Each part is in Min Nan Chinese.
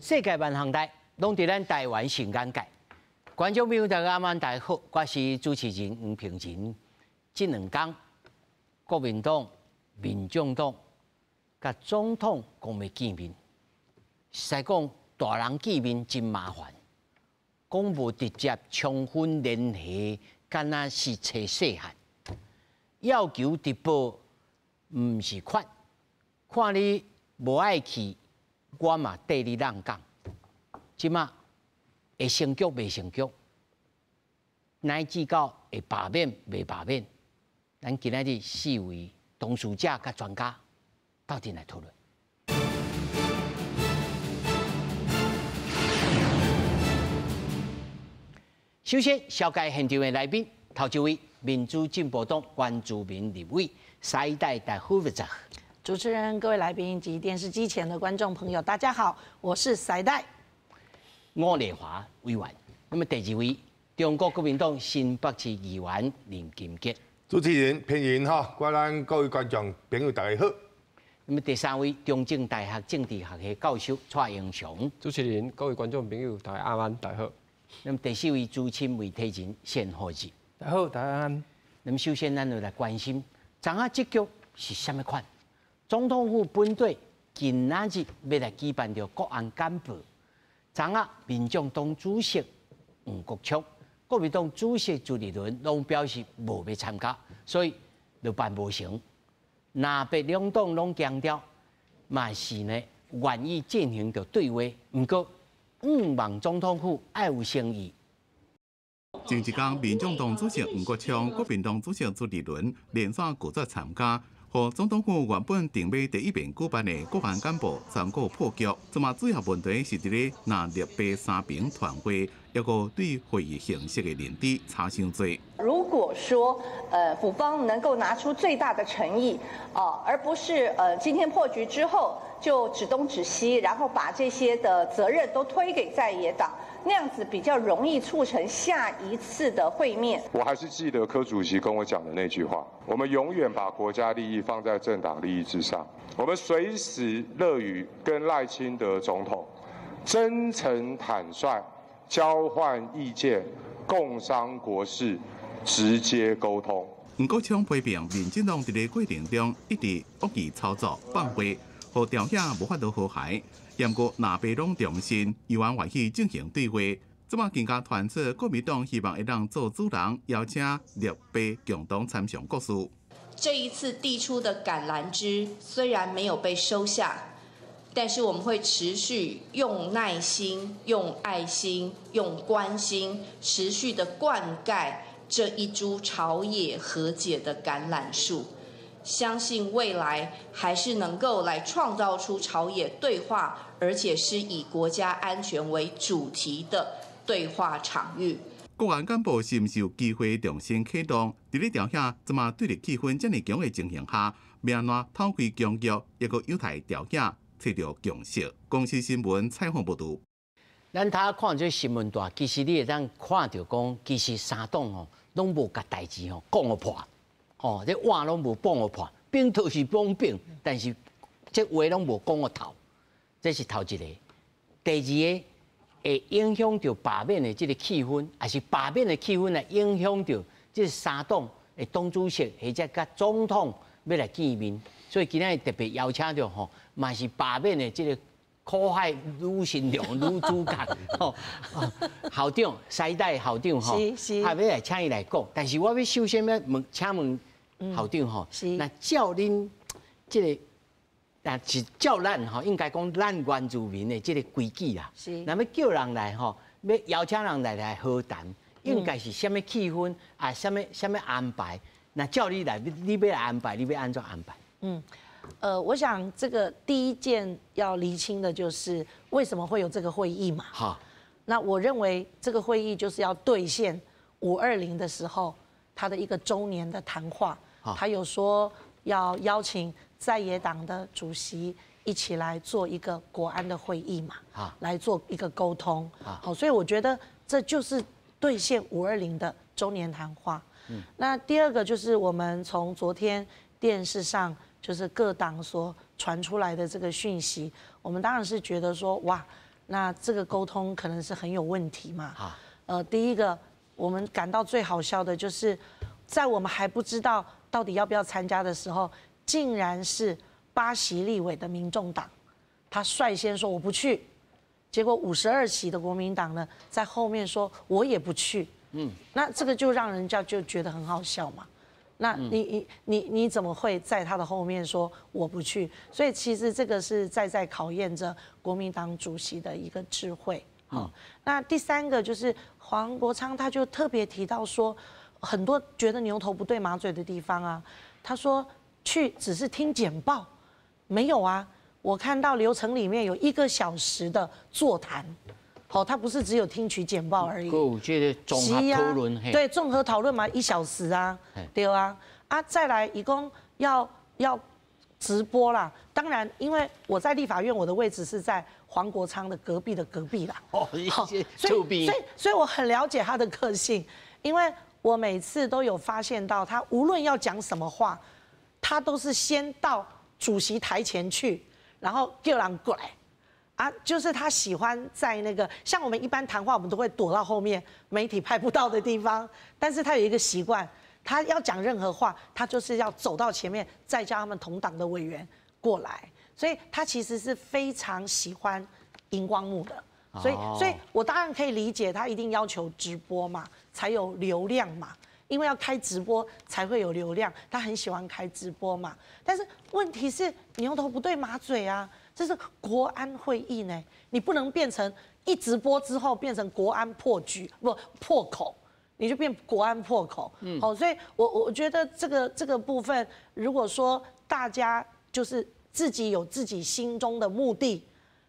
世界萬項代，攏佇咱台灣上眼界。觀眾朋友大家晚大家好，我是主持人黃平仁。這兩天，國民黨、民眾黨佮總統講欲見面，實在講大人見面真麻煩，講無直接充分聯繫，敢若是揣細漢。要求直播，毋是缺，看你無愛去，我嘛綴你閬講。這馬會成局袂成局，乃至到會罷免袂罷免，咱今仔日四位當事者佮專家鬥陣來討論。首先，紹介現場的來賓，頭一位民主進步黨原住民立委沙伊代大夫長。主持人、各位來賓及電視機前的觀眾朋友，大家好，我是沙伊代。伍麗華委員。那麼第二位，中國國民黨新北市議員林金杰。主持人平仁哈，各咱各位觀眾朋友大家好。那麼第三位，中正大學政治學系教授蔡英雄。主持人、各位觀眾朋友大家晚安，大家好。那麼第四位，資深媒體人單虎日。大家好，大家安。那麼首先，咱就來關心，昨昏這局是啥物款？總統府本底今仔日欲來舉辦著國安簡報。昨昏民眾黨主席黃國昌、國民黨主席朱立倫攏表示無欲參加，所以就辦無成。藍白兩黨攏強調，嘛是呢願意進行著對話，毋過向望總統府愛有誠意。前一工，民眾黨主席黃國昌、國民黨主席朱立倫連續拒絕參加。予總統府原本定欲第一面舉辦的國安簡報宣告破局。這馬主要問題是佇咧藍綠白三爿團會，抑閣對會議形式的認知差傷濟。如果說，府方能夠拿出最大的誠意，啊，而不是，今天破局之後就指東指西，然後把這些的責任都推給在野黨，那樣子比較容易促成下一次的會面。我還是記得柯主席跟我講的那句話：我們永遠把國家利益放在政黨利益之上，我們隨時樂於跟賴清德總統真誠坦率交換意見，共商國是，直接溝通。黃國昌批評民進黨佇咧過程中一直惡意操作放話，予調解無法度和諧。毋過藍白攏重申，猶原願意進行對話。這馬更加傳出國民黨希望會當做主人，邀請綠白共同參詳國事。這一次遞出的橄欖枝雖然沒有被收下，但是我們會持續用耐心、用愛心、用關心，持續的灌溉這一株朝野和解的橄欖樹。相信未來還是能夠來創造出朝野對話，而且是以國家安全為主題的對話場域。國安簡報是毋是有機會重新啟動？佇咧朝野這馬對立氣氛遮爾強的情形下，欲按怎透開僵局，抑閣有待朝野揣著共識。公視新聞採訪報導。咱頭看這新聞帶，其實你會當看著講，其實三黨吼攏無共代誌吼講予破，吼這碗攏無講予破，反頭是講反，但是這話攏無講予透，這是頭一個。第二個會影響著罷免的這個氣氛，抑是罷免的氣氛來影響著這三黨的黨主席或者佮總統欲來見面，所以今仔日特別邀請著吼，嘛是罷免的這個苦海女新娘、女主角吼，校長，沙伊代校長吼，啊，欲來請伊來講，但是我欲首先欲問，請問校長吼，若照恁這個，但是照咱吼，應該講咱原住民的這個規矩啦，若欲叫人來吼，欲邀請人來和談，應該是啥物氣氛啊？啥物安排？若照你來，你欲來安排，你欲按怎安排？我想這個第一件要釐清的就是為什麼會有這個會議嘛。那我認為這個會議就是要兌現520的時候他的一個周年的談話，他有說要邀請在野黨的主席一起來做一個國安的會議嘛，來做一個溝通。好，所以我覺得這就是兌現五二零的周年談話。那第二個就是我們從昨天電視上就是各黨所傳出來的這個訊息，我們當然是覺得說，哇，那这个沟通可能是很有问题嘛。第一个我们感到最好笑的就是，在我们还不知道到底要不要参加的时候，竟然是8席立委的民众党，他率先说我不去，结果52席的国民党呢，在后面说我也不去。那这个就让人家就觉得很好笑嘛。那你怎么会在他的后面说我不去？所以其实这个是在考验着国民党主席的一个智慧。好，那第三个就是黄国昌，他就特别提到说，很多觉得牛头不对马嘴的地方啊，他说去只是听简报，没有啊，我看到流程里面有1个小时的座谈。好，他不是只有听取简报而已。够，这个综合讨论，对，综合讨论嘛，1小时啊，对啊，啊，再来一共要直播啦。当然，因为我在立法院，我的位置是在黄国昌的隔壁的隔壁啦。哦，所以我很了解他的个性，因为我每次都有发现到，他无论要讲什么话，他都是先到主席台前去，然后叫人过来。啊，就是他喜欢在那个像我们一般谈话，我们都会躲到后面媒体拍不到的地方。但是他有一个习惯，他要讲任何话，他就是要走到前面，再叫他们同党的委员过来。所以他其实是非常喜欢荧光幕的。所以我当然可以理解他一定要求直播嘛，才有流量嘛，因为要开直播才会有流量，他很喜欢开直播嘛。但是问题是牛头不对马嘴啊。这是国安会议呢，你不能变成一直播之后变成国安破局，不破口，你就变国安破口。好，所以我觉得这个部分，如果说大家就是自己有自己心中的目的，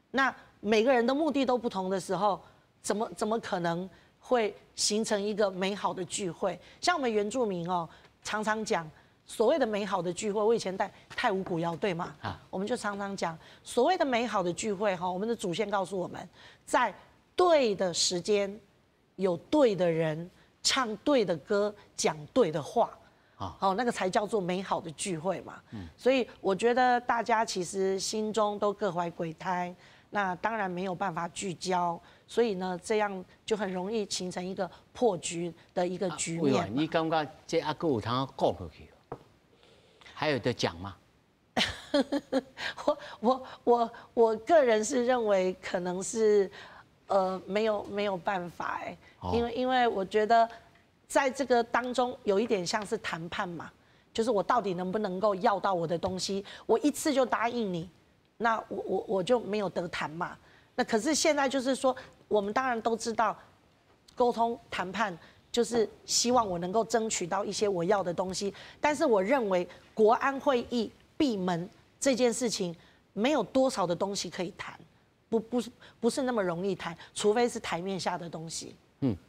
那每个人的目的都不同的时候，怎么可能会形成一个美好的聚会？像我们原住民哦，常常讲。所谓的美好的聚会，我以前带泰武古谣队嘛，我们就常常讲所谓的美好的聚会哈，我们的祖先告诉我们，在对的时间，有对的人唱对的歌，讲对的话，好，那个才叫做美好的聚会嘛。所以我觉得大家其实心中都各怀鬼胎，那当然没有办法聚焦，所以呢，这样就很容易形成一个破局的一个局面。你感觉这还阁有通讲落去？还有得讲吗？我个人是认为可能是，没有办法哎，因为我觉得在这个当中有一点像是谈判嘛，就是我到底能不能够要到我的东西，我一次就答应你，那我就没有得谈嘛。那可是现在就是说，我们当然都知道，沟通谈判。就是希望我能够争取到一些我要的东西，但是我认为国安会议闭门这件事情没有多少的东西可以谈，不是那么容易谈，除非是台面下的东西。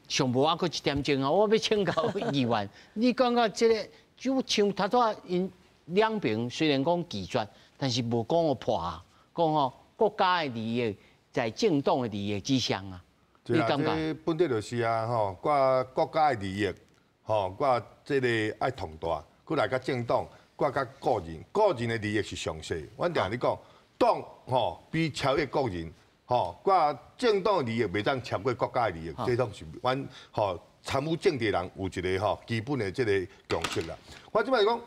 上无还阁一点钟啊，我欲请教议员，你感觉这个就像头拄仔𪜶两边虽然讲拒绝，但是无讲予破啊，讲吼国家的利益在政党的利益之上啊。对啊，这本底就是啊，吼，挂国家的利益，吼，挂这个爱统大，阁来佮政党，挂佮个人，个人的利益是上细。阮定你讲，党吼比超越个人，吼，挂政党的利益袂当超过国家的利益，这拢是阮吼参与政治人有一个吼基本的这个共识啦。我这摆讲，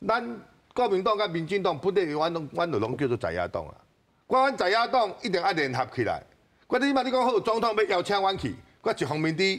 咱国民党佮民进党本底阮拢阮就拢叫做在野党啊。阮在野党一定爱联合起来。我你嘛，你讲好，总统欲邀请阮去，我一方面伫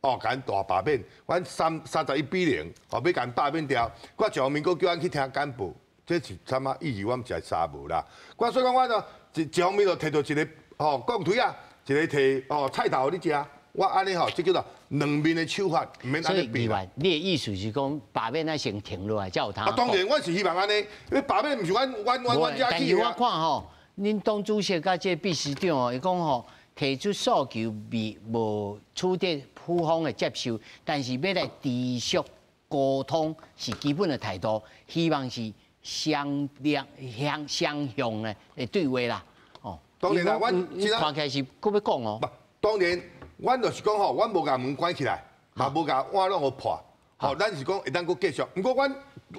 哦，共𪜶大罢免，阮31比0，哦，欲共𪜶罢免掉，我一方面阁叫阮去听简报，这是啥物意义？我毋是沙无啦。我所以讲，我就一方面就提著一个吼钢腿啊，一个提哦菜头予你食，我按呢吼，这叫做两面的手法，毋免按呢比。你的意思是讲罢免爱先停落来，才有通。啊，当然，我是希望按呢，因为罢免毋是阮遮去但是我看吼。恁党主席佮这个秘书长哦，伊讲吼，提出诉求未无取得府方的接受，但是欲来持续沟通是基本的态度，希望是双两向双向的对话啦。哦，当然啦，阮看起来是阁欲讲哦。不，当然，阮就是讲吼，阮无共门关起来，嘛无共碗拢予破。吼，咱是讲会当阁继续。毋过，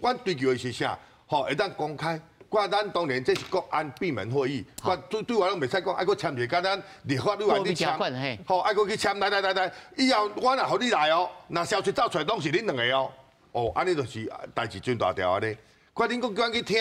阮追求的是啥？吼，会当公开。我咱当然这是国安闭门会议，我对对我拢袂使讲，爱阁签一个，咱立法委员你签，吼，爱阁去签，来来来来，以后我若予你来哦，若消息走出来，拢是恁两个哦，哦，按呢就是代志真大条按呢。我恁阁叫阮去听，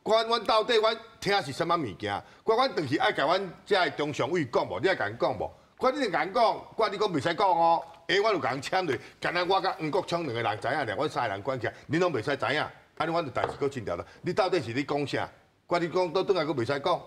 阮阮到底阮听是啥物物件？我阮转去爱共阮遮的中常委讲无？你爱共𪜶讲无？我你共𪜶讲，我你讲袂使讲哦。欸，我有共𪜶签落，干焦我佮黄国昌两个人知影尔，阮三个人管起来，恁拢袂使知影。按呢，阮就代志阁真条了。你到底是咧讲啥？我你讲倒转来阁袂使讲。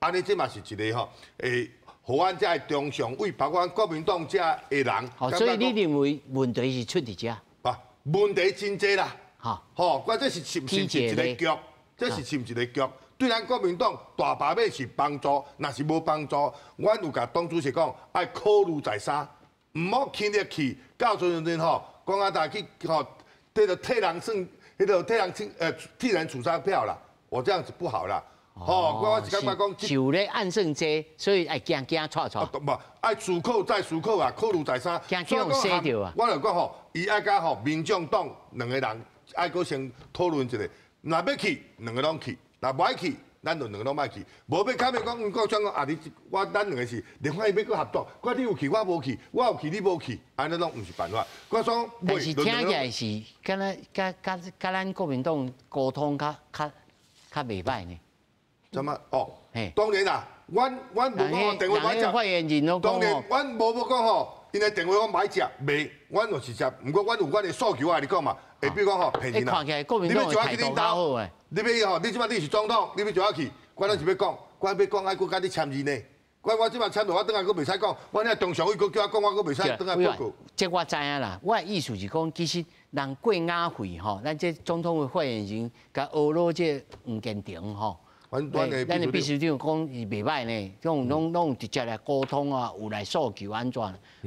按呢，这嘛是一个吼，会予阮遮的中常委，包括阮国民党遮的人。好，所以你认为问题是出伫遮？啊，问题真济啦。吼，我这是是毋是一个局？这是是毋是一个局？对咱国民党大罢免是帮助，若是无帮助，阮有共党主席讲，爱考虑再三，毋好轻易去。到阵阵吼，讲啊，大去吼，这个替人算。彼个替人清，替人处杀票啦，我这样子不好啦。吼，我是感觉讲，受咧暗算这，所以爱惊惊掣掣。无，爱思考再思考啊，考虑再三。惊惊予洗著啊！我就讲吼，伊爱佮吼民众党两个人爱阁先讨论一下，若欲去，两个拢去；若无爱去，咱就两个拢莫去。无欲较欲讲，黄国昌讲啊，你我咱两个是另外欲阁合作，我你有去，我无去，我有去，你无去，按呢拢毋是办法。我讲，但是听起来是，敢若佮佮佮咱国民党沟通较较较袂䆀呢？怎么？哦，当然啦，阮阮无讲电话莫接。发言人拢讲当然，阮无无讲吼，𪜶的电话我莫接，袂，阮就是接。毋过阮有阮的诉求爱你讲嘛。会比如讲吼，骗人啦。你欲招我去恁兜？你欲吼？你这摆你是总统，你欲招我去？我拢是欲讲，我欲讲爱阁佮你签字呢。我我这摆签落，我转来阁袂使讲。我遐中常委阁叫我讲，我阁袂使转来报告。这我知影啦。我的意思是讲，其实人过雅会吼，咱这总统的发言人共呵咾这黄建庭吼，咱的秘书长讲伊袂䆀呢，拢拢拢直接来沟通啊，有来诉求按怎？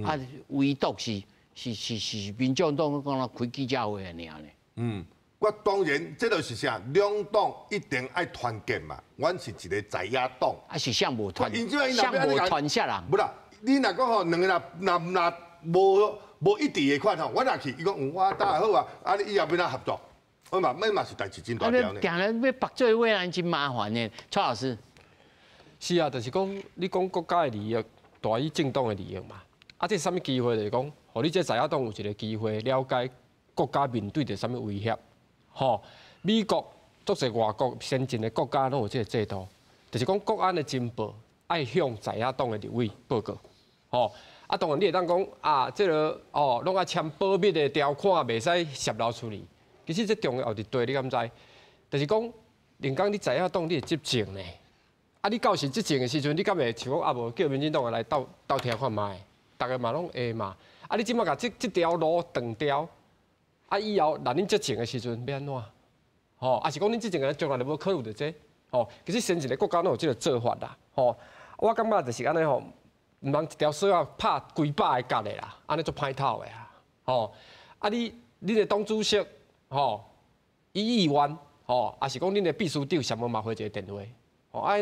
啊，唯独是是是是民众党讲开记者会尔呢。嗯，我当然这就是啥，两党一定爱团结嘛。阮是一个在野党。啊，是啥无团？啥无团啥人？无啦，你若讲吼，两个若若若无无一致的款吼，我若去，伊讲嗯，我打好啊，啊你以后欲按怎合作？我嘛，那嘛是代志真大条呢。定咧欲缚做伙，咱真麻烦呢。蔡老师，是啊，就是讲你讲国家的利益大于政党的利益嘛。啊，这啥物机会？就是讲，予你这在野党有一个机会了解国家面对著啥物威胁。吼，美国足济外国先进的国家拢有这个制度，就是讲国安的情报爱向在野党的立委报告。吼，啊，当然你会当讲啊，这个哦，拢爱签保密的条款，袂使泄露出去。其实这重要伫佗，你敢知？就是讲，连讲你在野党你会执政呢？啊，你到时执政的时阵，你敢会像讲啊？无叫民进党的来斗斗听看觅，逐个嘛拢会嘛。啊，你这摆共这这条路断掉，啊，以后若恁执政的时阵欲按怎？吼，啊是讲恁执政的从来就无考虑著这，吼，其实先进的国家拢有这个做法啦，吼。我感觉就是按呢吼，毋通一条索仔拍几百个结的啦，按呢足歹透的啊，吼。啊，你恁的党主席，吼，伊议员，吼，抑是讲恁的秘书长，啥物嘛回一个电话，吼，啊，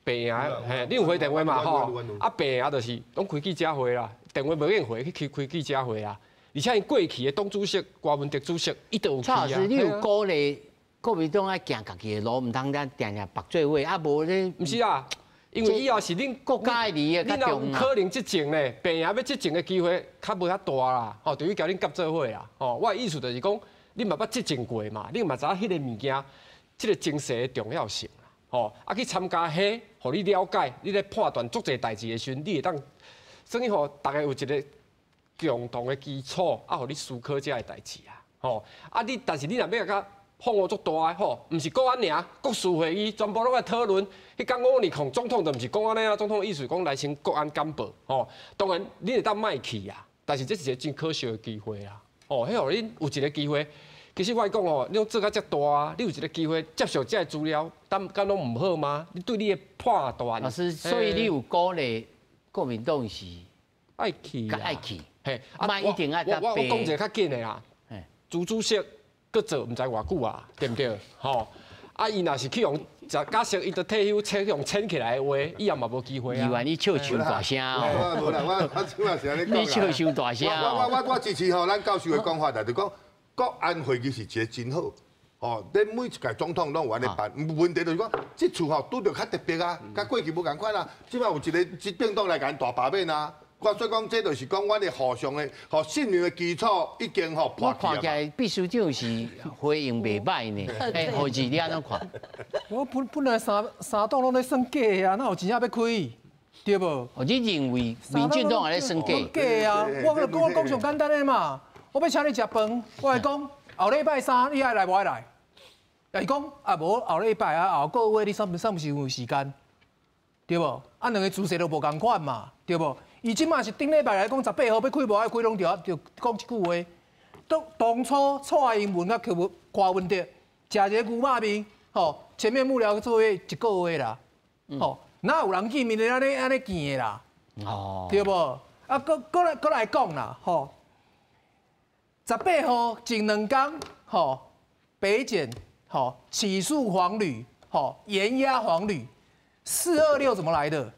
白赢，嘿，你有回电话嘛？吼，啊，白赢就是拢开记者会啦，电话无应回，去开记者会啊。而且𪜶过去的党主席郭文德主席，伊都有去啊。蔡老师，你有鼓励国民党爱行家己的路，毋通咱定定缚做伙，啊，无咧？毋是啊，因为以后是恁国家的利益较重要。你若有可能执政咧，白赢欲执政的机会较无遐大啦。吼，等于共恁夹做伙啦。吼，我的意思就是讲，你嘛捌执政过嘛，你嘛知影彼个物件，这个情势的重要性啦。吼，啊去参加彼，予你了解，你咧判断足济代志的时阵，你会当，算于予逐家有一个共同的基础，啊，予你思考这个代志啊。吼，啊你，但是你若欲共放予足大的吼，毋是国安尔，国事会议全部拢爱讨论。彼工我呢，总统就毋是讲按呢啊，总统意思讲来先国安简报，吼。当然你会当莫去啊，但是这是一个真可惜的机会啊。哦，彼予恁有一个机会。其实我讲哦，你拢做甲遮大啊，你有一个机会接受这个资料，敢敢拢毋好吗？你对你的判断。老师，所以你有鼓励国民党是爱去，爱去，嘿，莫一定爱。我我讲一个较紧的啦，朱主席阁做毋知偌久啊，对毋对？吼，啊，伊若是去予假设伊都退休，请去予请起来的话，以后嘛无机会啊。以为你笑伤大声哦。无啦，我我这摆是按呢讲。你笑伤大声。我我我我支持吼，咱教授的讲法啦，就讲国安会议是一个真好，哦，你每一屆總統攏有按呢辦，問題就是講，這次吼拄著較特別啊，佮過去無仝款啊。這擺有一個執政黨來共𪜶大罷免啊，我所以講，這就是講阮的互相的、吼信任的基礎已經吼破我看起來秘書長是回應袂䆀呢。欸，何志你按怎看？我本來三黨攏咧算假啊，哪有真正欲開？對無？哦，你認為民進黨也咧算假？假啊！我講講上簡單的嘛，我欲請你食飯，我來講後禮拜三你愛來無愛來？伊講啊，無後禮拜啊，後個月你啥物時有時間？對無？啊，兩个姿勢都無仝款嘛，對無？伊這馬是頂禮拜來講18號欲開無愛開，攏著講一句話。當初蔡英文佮柯文哲食一個牛肉麵，吼，前面幕僚做一個月啦，吼，哪有人見面的按呢按呢見的啦？哦，對無？啊，閣來講啦，吼，18號前兩工，吼，北檢。吼，起訴黃旅，吼，嚴壓黃旅，四二六怎麼來的？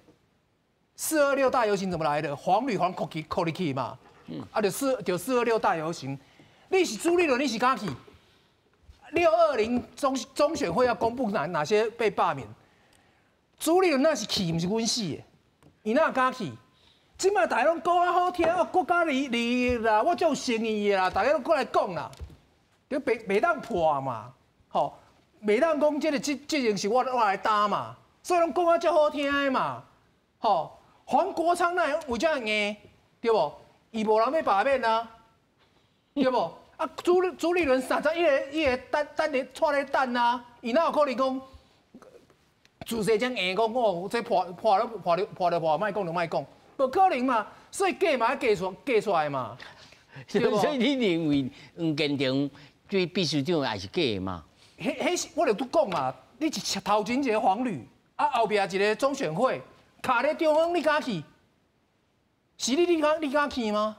四二六大遊行怎麼來的？黃旅黃扣去扣入去嘛，啊，就四二六大遊行，你是朱立倫，你是敢去？620中選會要公布哪些被罷免？朱立倫那是去，毋是阮死的，伊哪敢去？這擺大家攏講啊好聽，哦，國家利益啦，我足有誠意的啦，大家攏過來講啦，就袂當破嘛。吼，袂當講這個責任是我來擔嘛，所以攏講啊足好聽的嘛。吼，黃國昌哪會這樣硬，對無？伊無人欲罷免啊，對無？啊，朱立倫31個伊會等等咧，跩咧等啊，伊哪有可能講自細這樣硬講哦？這破破了破了破就破，莫講就莫講，無可能嘛。所以假嘛愛假出來嘛。所以你認為黃建庭對秘書長也是假的嘛？彼彼是，我就拄講嘛，你一頭前一个黃旅，啊後壁一個中選會，卡咧中央，你敢去？是你敢去嗎？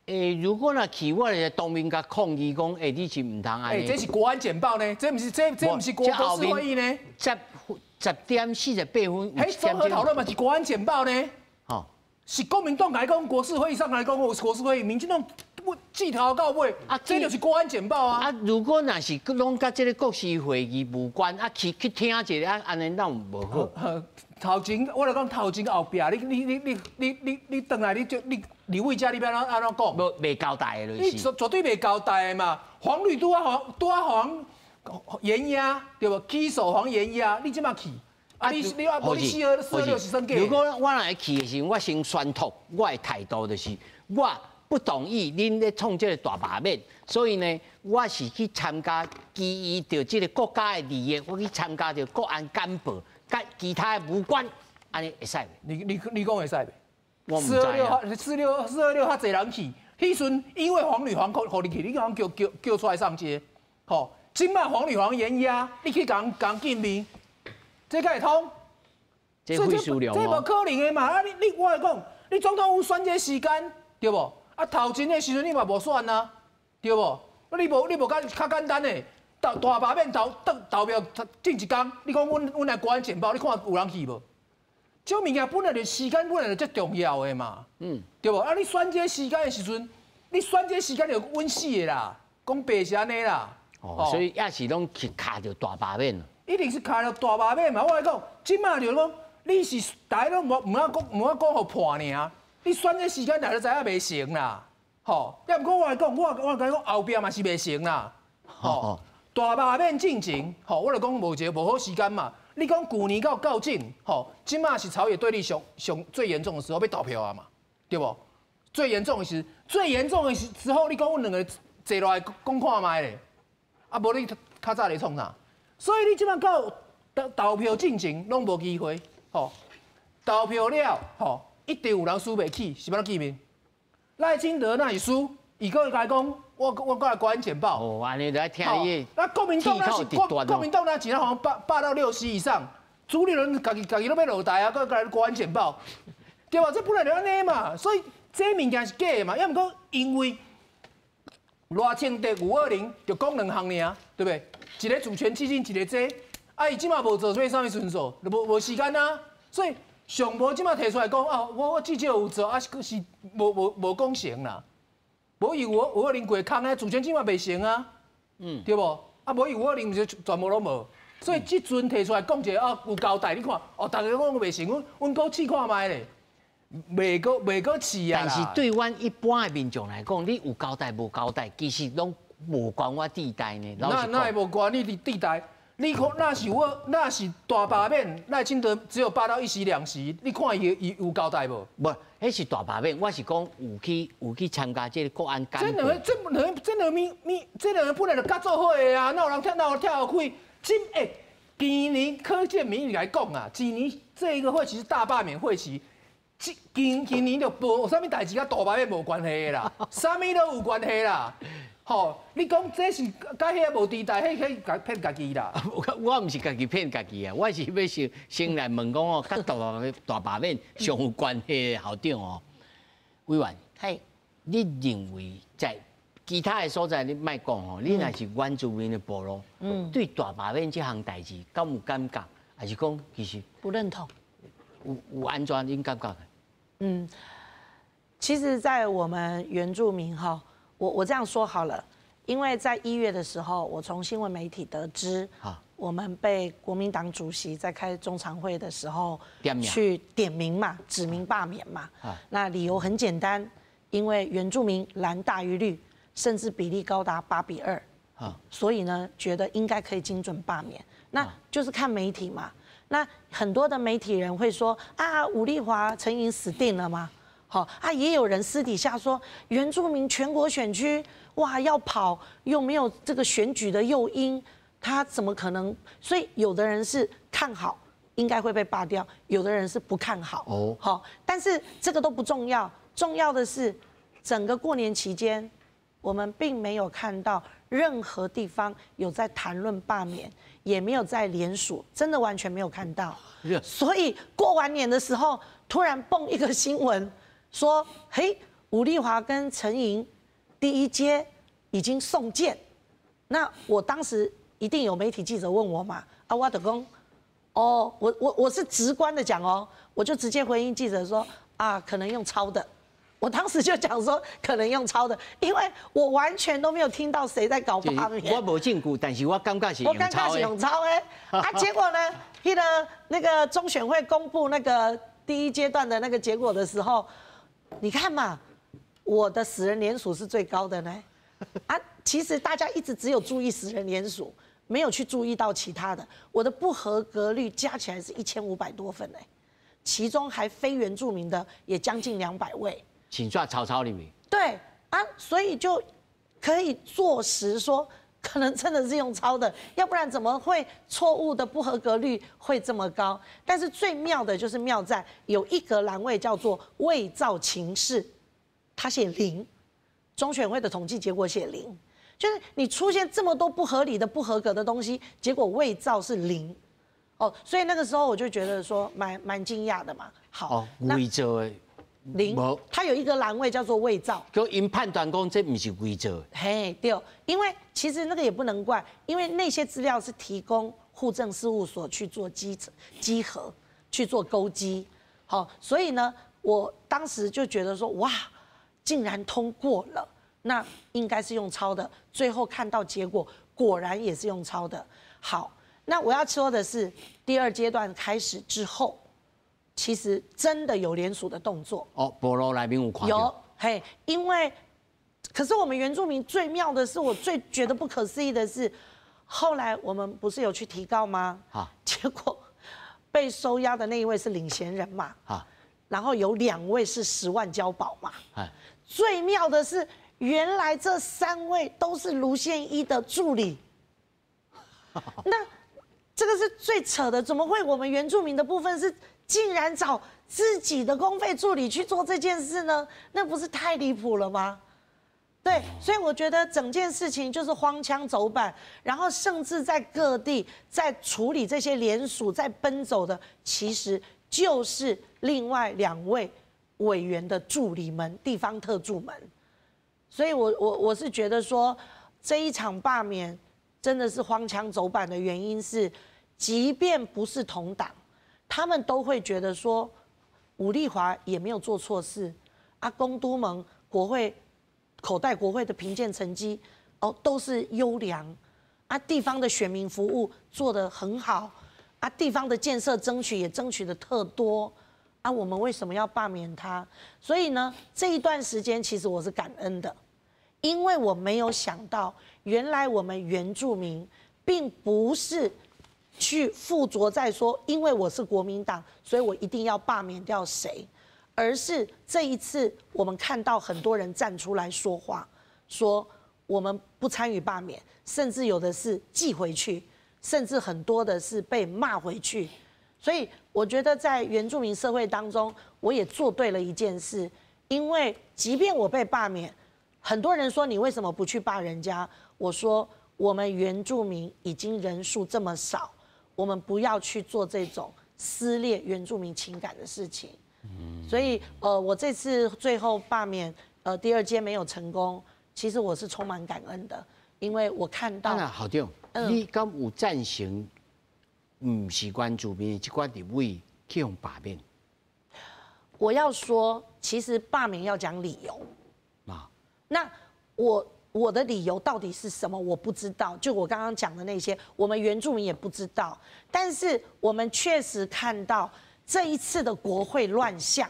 欸，如果若去，我就當面共抗議講，欸，你是毋通按呢。欸，這是國安簡報呢，這毋是國事會議呢。10點48分。彼綜合討論嘛是國安簡報呢。哦，是國民黨來講國事會議上來講國事會議，民進黨。自頭到尾，啊，這就是國安簡報啊！啊，如果若是攏佮這個國事會議無關，啊，去聽一下，啊，按呢哪有無好？頭前我來講頭前後壁，你轉來，你就你立委遮你欲按怎按怎講？無袂交代的，你絕對袂交代的嘛！黃旅拄仔予拄仔予人嚴壓，對無？起訴黃嚴壓，你這馬去？啊，你啊，無你4、2、4、2、6是算假？如果我若去的時陣，我先宣讀我的態度就是我不同意恁咧創這個大罷免，所以呢，我是去參加基於著這個國家的利益，我去參加著國安簡報，佮其他的無關，按呢會使袂？你講會使袂？我毋知啊。四二六四二六較濟人去，彼陣因為黃旅黃予你去，你共叫出來上街，吼，這擺黃旅黃嚴壓，你去共共見面，這敢會通？這費事了。這無可能的嘛！啊，你我來講，你總統府選這時間，對無？啊，頭前的時陣你嘛無選啊，對無？啊，你無較簡單的，大罷免投票前一工，你講阮來國安簡報，你看有人去無？這種物件本來就時間本來就足重要的嘛，對無？啊，你選這時間的時陣，你選這時間就穩死的啦，講白是按呢啦。哦，所以也是攏去卡著大罷免。一定是卡著大罷免嘛！我來講，這擺就講，你是大家攏無毋好講予破爾。你選這時間來就知影袂成啦，吼！抑毋過我來講，我共你講後壁嘛是袂成啦，吼！大罷免進前，吼，我就講無一個無好時間嘛。你講舊年到今，吼，這擺是朝野對立上上最嚴重的時候，欲投票啊嘛，對無？最嚴重的時候，你講阮兩个坐落來講看覓咧，啊，無你較早咧創啥？所以你這擺到投票進前攏無機會，吼！投票了，吼！一定有人輸袂起，是欲按怎見面？賴清德若是輸，伊閣會共伊講，我閣來國安簡報。哦，按呢來聽伊。那國民黨若是國民黨若真正予霸到6席以上，朱立倫家己攏欲落台啊，閣來國安簡報，對吧？這本來就按呢嘛，所以這物件是假的嘛。抑毋過因為賴清德520就講兩項爾，對不對？一个主權基金，一个這，啊，伊這馬無做，所以啥物時陣做？就無時間啊，所以。上無這馬提出來講啊，我至少有做，啊是是無講成啦。無伊有520過空的主權基金嘛袂成啊，對無？啊，啊，無伊520毋是全部攏無。所以這陣提出來講一個啊有交代，你看哦，大家講袂信，阮阮閣試看覓咧，袂閣袂閣試啊。但是對阮一般的民眾來講，你有交代無交代，其實攏無關我地帶呢。那那會無關你地帶？你看那是我那是大罷免，賴清德只有罷到一席兩席，你看伊伊有交代無？無，彼是大罷免，我是講有去參加這個國安幹部。這兩個這兩個這兩個咪咪這兩個本來就佮做伙的啊，哪有人跳哪有跳開？這欸，今年柯建銘來講啊，今年這一個會期是大罷免會期，這今今年就無啥物代誌佮大罷免無關係的啦，啥物都有關係啦。吼，你講這是佮彼個無地帶，彼彼共騙家己啦。我毋是家己騙家己啊，我是欲先先來問講哦，佮大大罷免上有關係的校長哦，委員，嘿，你認為在其他的所在你莫講哦，你若是原住民的部落，對大罷免這項代誌敢有感覺，還是講其實不認同？有有按怎恁感覺的？嗯，其實，在我們原住民哈，我這樣說好了，因為在1月的時候，我從新聞媒體得知，我們被國民黨主席在開中常會的時候去點名嘛，指名罷免嘛。那理由很簡單，因為原住民藍大於綠，甚至比例高達8比2，所以呢，覺得應該可以精準罷免。那就是看媒體嘛。那很多的媒體人會說啊，伍麗華、陳瑩死定了嗎？好啊，也有人私底下說，原住民全國選區，哇，要跑又沒有這個選舉的誘因，他怎麼可能？所以有的人是看好，應該會被罷掉；有的人是不看好。哦，好，但是這個都不重要，重要的是整個過年期間，我們並沒有看到任何地方有在談論罷免，也沒有在聯署，真的完全沒有看到。所以過完年的時候，突然蹦一個新聞，說，嘿，伍麗華跟陳瑩第一階已經送件，那我當時一定有媒體記者問我嘛，啊，我就講，哦，我是直觀的講哦，我就直接回應記者說，啊，可能用抄的，我當時就講說可能用抄的，因為我完全都沒有聽到誰在搞罷免。我無證據，但是我感覺是我感覺是用抄的，啊，結果呢，那個中選會公布那個第一階段的那個結果的時候，你看嘛，我的死人聯署是最高的呢，啊，其實大家一直只有注意死人聯署，沒有去注意到其他的。我的不合格率加起來是1500多份呢，其中還非原住民的也將近200位。請抓曹操裡面。對啊，所以就可以坐實說，可能真的是用抄的，要不然怎麼會錯誤的不合格率會這麼高？但是最妙的就是妙在有一個欄位叫做偽造情勢，他寫零，中選會的統計結果寫零，就是你出現這麼多不合理的不合格的東西，結果偽造是零，哦，所以那個時候我就覺得說蠻驚訝的嘛。好，偽造的零，它有一個欄位叫做偽造，就𪜶判斷講這毋是偽造。嘿，對，因為其實那個也不能怪，因為那些資料是提供戶政事務所去做稽核，去做勾稽，好，所以呢，我當時就覺得說，哇，竟然通過了，那應該是用抄的。最後看到結果，果然也是用抄的。好，那我要說的是，第二階段開始之後，其實真的有聯署的動作。哦，部落內面有看。有，嘿，因為，可是我們原住民最妙的是，我最覺得不可思議的是，後來我們不是有去提告嗎？結果被收押的那一位是領銜人嘛？然後有兩位是10萬交保嘛？最妙的是，原來這三位都是盧憲一的助理。那這個是最扯的，怎麼會我們原住民的部分是竟然找自己的公費助理去做這件事呢？那不是太離譜了嗎？對，所以我覺得整件事情就是荒腔走板，然後甚至在各地在處理這些聯署在奔走的，其實就是另外兩位委員的助理們、地方特助們。所以我是覺得說，這一場罷免真的是荒腔走板的原因是，即便不是同黨，他們都會覺得說，伍麗華也沒有做錯事，啊，公督盟國會口袋國會的評鑑成績，哦，都是優良，啊，地方的选民服务做得很好，啊，地方的建设争取也争取的特多，啊，我们为什么要罢免他？所以呢，这一段时间其实我是感恩的，因为我没有想到，原来我们原住民并不是去附着在说，因为我是国民党，所以我一定要罢免掉谁，而是这一次我们看到很多人站出来说话，说我们不参与罢免，甚至有的是寄回去，甚至很多的是被骂回去。所以我觉得在原住民社会当中，我也做对了一件事，因为即便我被罢免，很多人说你为什么不去罢人家？我说我们原住民已经人数这么少，我们不要去做这种撕裂原住民情感的事情。所以我这次最后罢免，第二届没有成功，其实我是充满感恩的，因为我看到。那校长，你敢有赞成？毋是原住民的这款立委去予罢免？我要说，其实罢免要讲理由。啊，那我的理由到底是什么？我不知道。就我刚刚讲的那些，我们原住民也不知道。但是我们确实看到这一次的国会乱象，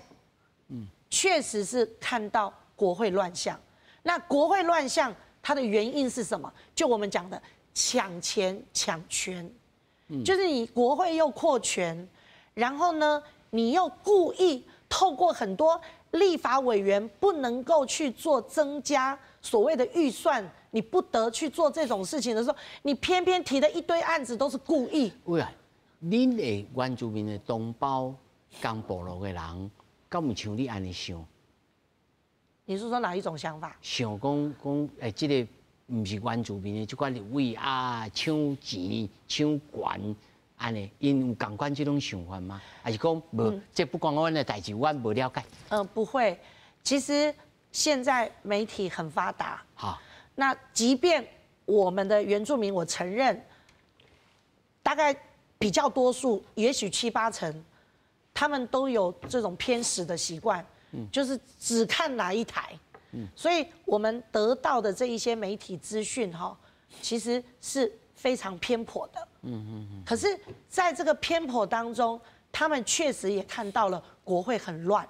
确实是看到国会乱象。那国会乱象它的原因是什么？就我们讲的抢钱抢权。就是你国会又扩权，然后呢，你又故意透过很多立法委员不能够去做增加所谓的预算，你不得去做这种事情的时候，你偏偏提的一堆案子都是故意。喂，恁的原住民的同胞、讲部落的人，敢有像你按呢想？你是说哪一种想法？想讲讲，这个。毋是原住民的这款立委啊，抢钱抢权，按呢，𪜶有仝款这种想法吗？还是讲无？这不关阮的代志，阮无了解。不会。其实现在媒体很发达。好。那即便我们的原住民，我承认，大概比较多数，也许7、8成，他们都有这种偏食的习惯，就是只看哪一台。所以我们得到的这一些媒体资讯，哈，其实是非常偏颇的。可是，在这个偏颇当中，他们确实也看到了国会很乱。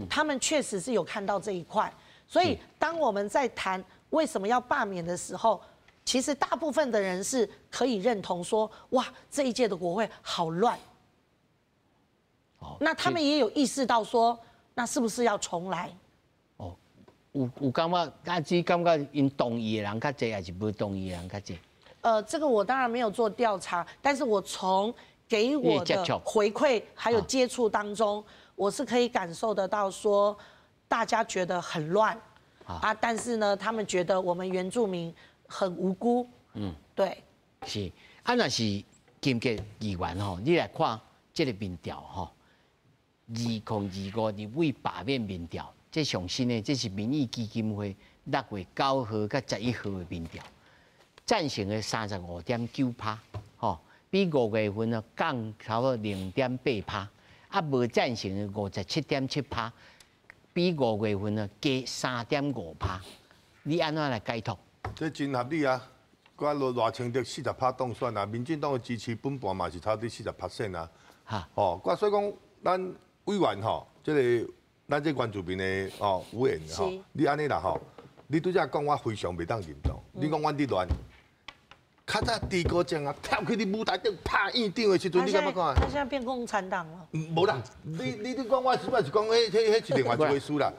他们确实是有看到这一块。所以，当我们在谈为什么要罢免的时候，其实大部分的人是可以认同说，哇，这一届的国会好乱。那他们也有意识到说，那是不是要重来？有感觉，啊，只感觉𪜶同意的人较济，还是无同意的人较济？这个我当然没有做调查，但是我从给我的回馈还有接触当中，我是可以感受得到说，大家觉得很乱啊，但是呢，他们觉得我们原住民很无辜。对。是，啊，若是金杰议员吼，你来看这个民调吼，2025立委罢免民调。这上新的，这是民意基金会6月9号佮11号的民调，赞成的35.9%，吼，比5月份呢降差不多0.8%，啊，无赞成的57.7%，比5月份呢加3.5%，你按怎来解读？这真合理啊！我赖清德40%当选啊，民进党的支持本盘嘛是差不多40%啊。哈，哦，我所以讲，咱委员吼，这个。咱这原住民的哦委员吼，你按呢啦吼，你拄才讲我非常袂当认同。你讲阮伫乱，较早朱高正啊，跳去你舞台顶拍院长的时阵，你敢欲看？他现在变共产党了。无啦，你讲我是是讲，彼是另外一回事啦。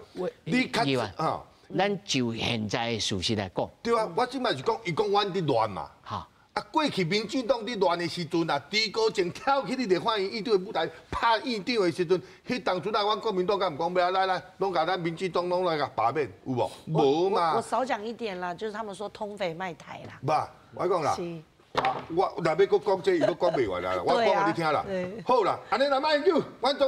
你较啊，咱就现在的事实来讲。对啊，我这摆是讲，伊讲阮伫乱嘛。好。啊，过去民进党伫乱的时阵啊，朱高正跳起你立法院院长的舞台拍院长的时阵，彼当阵啊，阮国民党敢毋讲欲来来，拢共咱民进党拢来共罢免，有无？无嘛。我少讲一点啦，就是他们说通匪卖台啦。无，我讲啦，啊，我若欲阁讲这，伊阁讲袂完啦。我讲予你听啦。好啦，按呢若马英九，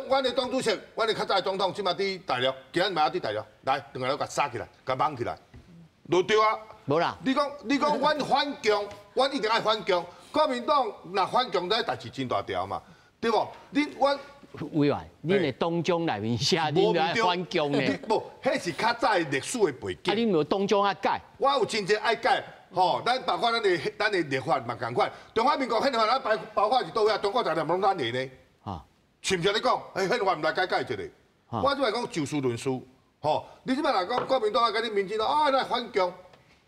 阮的党主席，阮的较早的总统，这马伫大陆，今日嘛伫大陆，来，转来共杀起来，共绑起来，就对啊。无啦。你讲，阮反共。阮一定爱反共，国民党若反共，这代志真大条嘛，对无？你阮委员，恁的党章内面写恁爱反共呢？无，彼是较早的历史的背景。啊，恁无党章爱改？我有真济爱改，吼，咱包括咱的立法嘛仝款，中華民國憲法咱包括是佗位啊？中國在內攏咱的呢？是毋是按呢講？欸，憲法毋來改改一下。我這擺講就事論事，吼，你這擺若講國民黨啊，佮你民進黨啊，來反共，